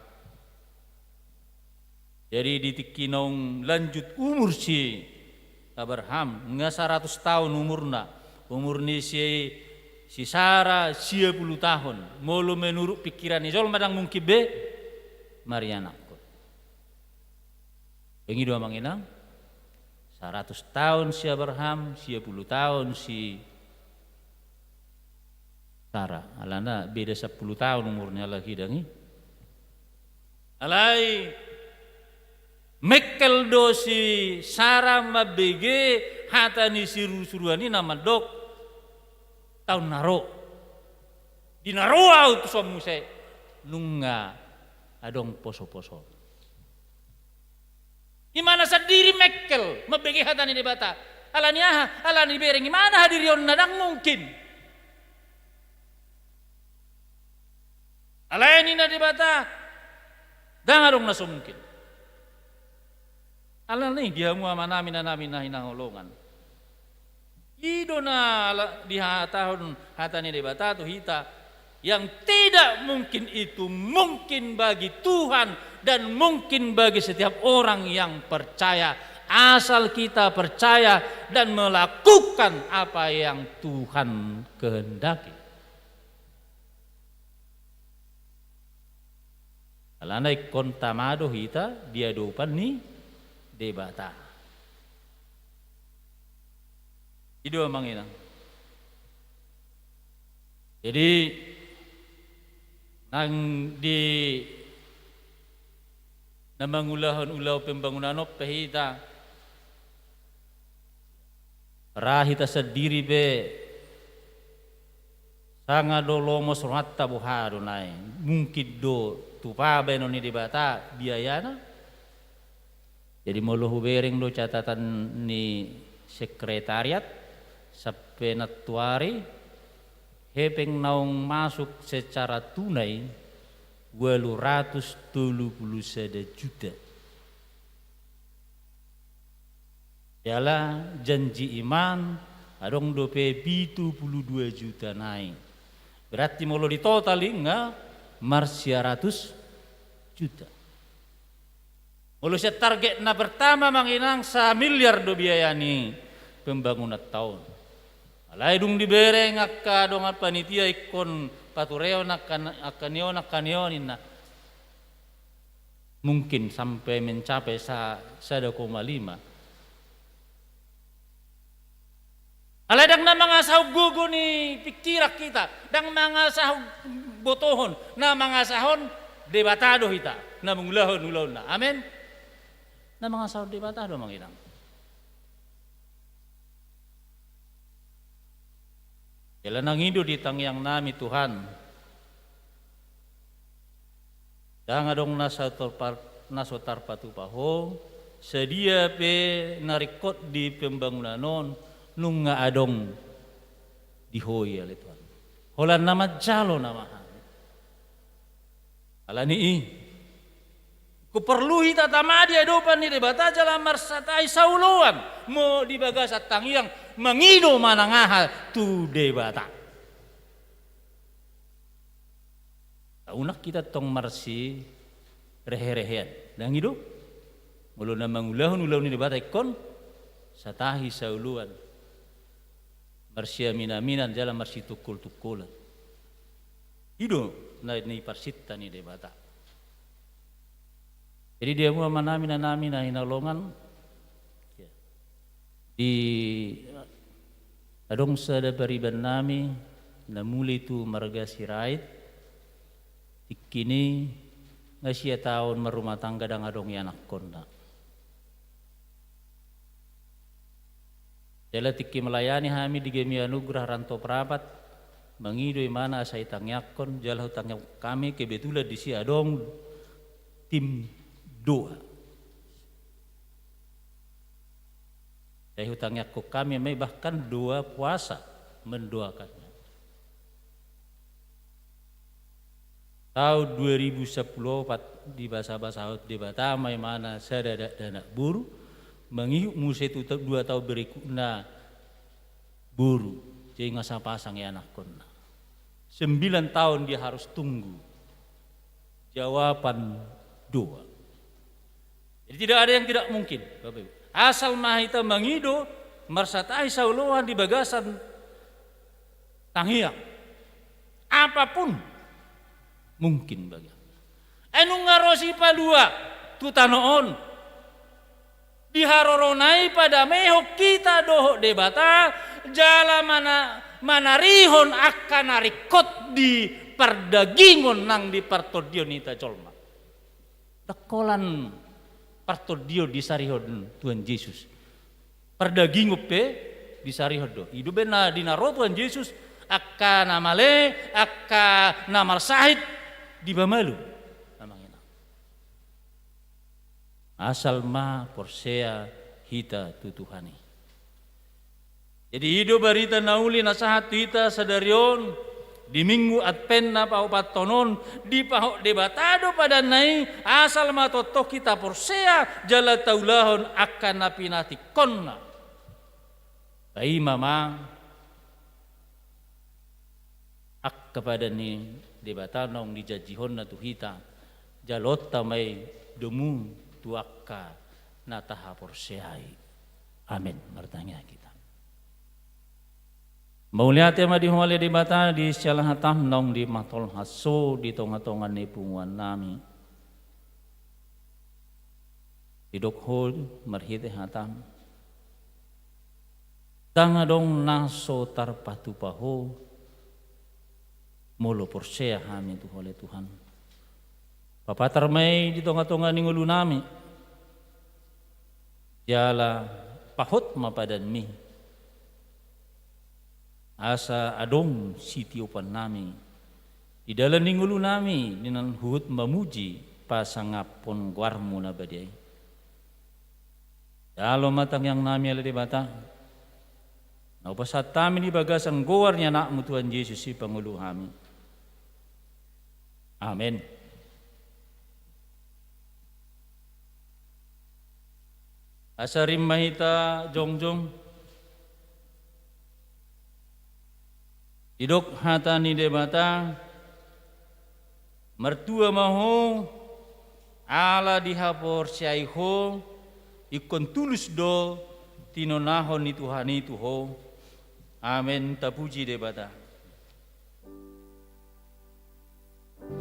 Jadi di tingki naung lanjut umur si Abraham, nga saratus taon umurna, umur ni si, si Sara sia pulu taon, molo menurut pingkiran ni jolma ndang mungkin be marianakhon. Dang i do amang inang, saratus taon si Abraham, sia pulu taon si Sara, alana beda sampulu taon umurna, alai dang i. Alai mengkel do si Sara mambege hata ni surusuruan i na mandok, taon na ro, di na ro ahu tu son muse, nunga adong posoposo. Ibana sandiri mengkel mambege hata ni Debata. Ala ni aha? Ala ni bereng ibana hadirionna ndang mungkin. Alai ninna Debata, ndang adong na so mungkin. Alani di hamu amanami, inanami na hinaholongan. I do na la-, dihatahon hata ni Debata tu hita, yang tidak mungkin itu mungkin bagi Tuhan dan mungkin bagi setiap orang yang percaya, asal kita percaya dan melakukan apa yang Tuhan kehendaki. Alana ingkon tama do hita di adopan ni Debata. I do amang inang. Jadi nang di na mangulahon ulaon pembangunan on pe hita, ra hita sandiri pe sanga do lomos rohanta, boha do nai, mungkin do tupa baenon ni Debata biayana. Jadi molo hubereng do catatan ni sekretariat sampe nantuari, hepeng naung masuk secara tunai ualu ratus tolu pulu sada juta. Jala janji iman adong dope pitu pulu dua juta nai. Berarti molo di total i nga marsia ratus juta. Molo sian target na pertama, Amang Inang, samiliar do biaya ni pembangunan taon. Alai dung dibereng angka dongan panitia ingkon patureon angka, angka ni on, angka ni on, ninna. Mungkin sampai mencapai sa-, sada koma lima. Alai ndang na mangasahon gogo ni pikiran hita, ndang mangasahon botohon, na mangasahon Debata do hita na mangulahon ulaonna. Amen. Na mangasahon Debata do, Amang Inang. Jala nang i do di tangiang nami, Tuhan. Ndang adong na so tarpa-, na so tarpatupa Ho, sadia pe na ringkot di pembangunan on, nunga adong di Ho i, ale Tuhan. Holan na manjalo nama hami. Alani i, ingkon porlu hita tama di adopan ni Debata jala marsatahi saoloan, molo di bagasan tangiang mangido manang aha tu Debata. Unang hita tong marsireherehean. Ndang i do? Molo na mangulahon ulaon ni Debata ingkon satahi saoloan, marsiaminaminan jala marsitungkoltungkolan. I do na niparsinta ni Debata. Jadi di hamu amanami, inanami na hinaholongan, di adong sada pariban nami na muli tu marga Sirait, tingki ni nga sia taon marrumah tangga, ndang adong ianakkonna. Jala tingki melayani hami di Gemi Anugerah Rantau Prapat, mangido imana asa itangiangkon, jala hutangiangkon hami, kebetulan disi adong tim doa. Jadi hutangiangkon hami ma i, bahkan doa puasa mendoakannya. Taon dua ribu sampulu opat dibasabasahon Debata ma imana sada dakdanak boru, mangihut muse tu ta-, dua taon berikutna boru, jadi nga sapasang ianakkonna. Sembilan tahun dia harus tunggu jawaban doa. Jadi tidak ada yang tidak mungkin, Bapak Ibu. Asal ma hita mangido, marsatahi saoloan di bagasan tangiang. Apapun mungkin bagi Amang. Ai nunga ro Sipalua tu tano on. Di harorona i padamehon hita dohot Debata, jala mana-, manarihon angka na ringkot di pardagingon nang di partondion hita jolma. Ndang holan partondion disarihon Tuhan Jesus. Pardagingon pe disarihon do. I do umbahen na di na ro Tuhan Jesus, angka na male, angka na marsahit dipamalum. Amang inang. Asal ma porsea hita tu Tuhan i. Jadi i do barita na uli na sahat tu hita sadari on, di Minggu Advent na paopathon on, dipahot Debata do padanna i, asal ma tongtong hita porsea, jala taulahon angka na pinatingkonna. Paima ma angka padan ni Debata naung dijanjihonna tu hita, jaloonta ma i domu tu angka na tahaporseai. Amen. Martangiang hita. Mauliate ma di Ho ale Debata di siala hataM naung dimatolhas Ho di tongatonga ni punguan nami. Didok Ho marhite hataM, ndang adong na so tarpatupa Ho, molo porsea hami tu Ho ale Tuhan. Papatar ma i di tongatonga ni ngolu nami, jala pahot ma padanMi. Asa adong sitiopan nami di dalan ni ngolu nami, di na huhut mamuji pasangaphon goarMu na badia i. Jalo ma tangiang nami ale Debata, na hupasahat hami di bagasan goar ni AnakMu Tuhan Jesus i pangolu hami. Amen. Asa rim ma hita jongjong. Didok hata ni Debata, martua ma ho, ala dihaporseai ho, ingkon tulus do tinonahon ni Tuhan i tu ho. Amen, tapuji Debata.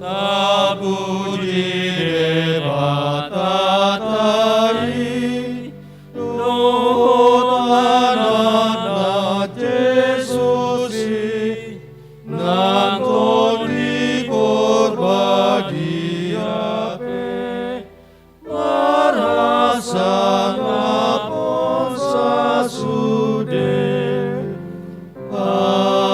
Tapuji Debata i, dohot Anakna Jesus i, nang Tondi Porbadia pe, marhasangapon sasude. Amen.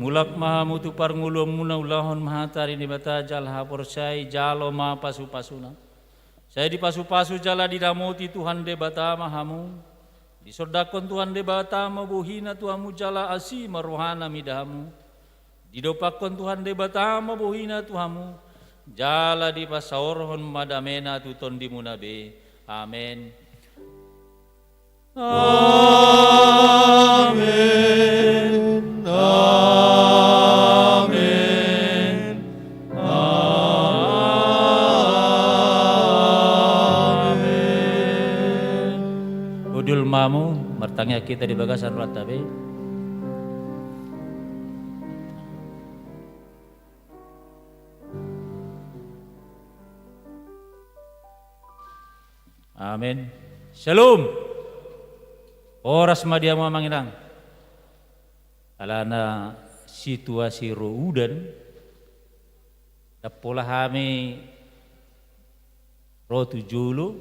Mulak ma hamu tu parngoluonmuna, ulahon ma hata ni Debata jala haporseai, jalo ma pasupasuna. Sai dipasupasu jala diramoti Tuhan Debata ma hamu. Disondangkon Tuhan Debata ma bohina tu hamu jala asi ma rohana mida hamu. Didompakkon Tuhan Debata ma bohina tu hamu, jala dipasaorhon ma damena tu tondimuna be. Amen. Amen. Amen. Amen. Hundul ma hamu, martangiang hita di bagasan rohanta be. Amen. Shalom. Horas ma di hamu amang inang. Alana situasi ro udan, ndang pola hami ro tu jolo,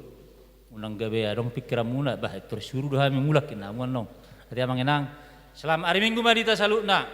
unang gabe adong pingkiranmuna, bah, tor suru do hami mulak, inna hamu annon. Ate amang inang, selamat ari Minggu ma di hita saluhutna.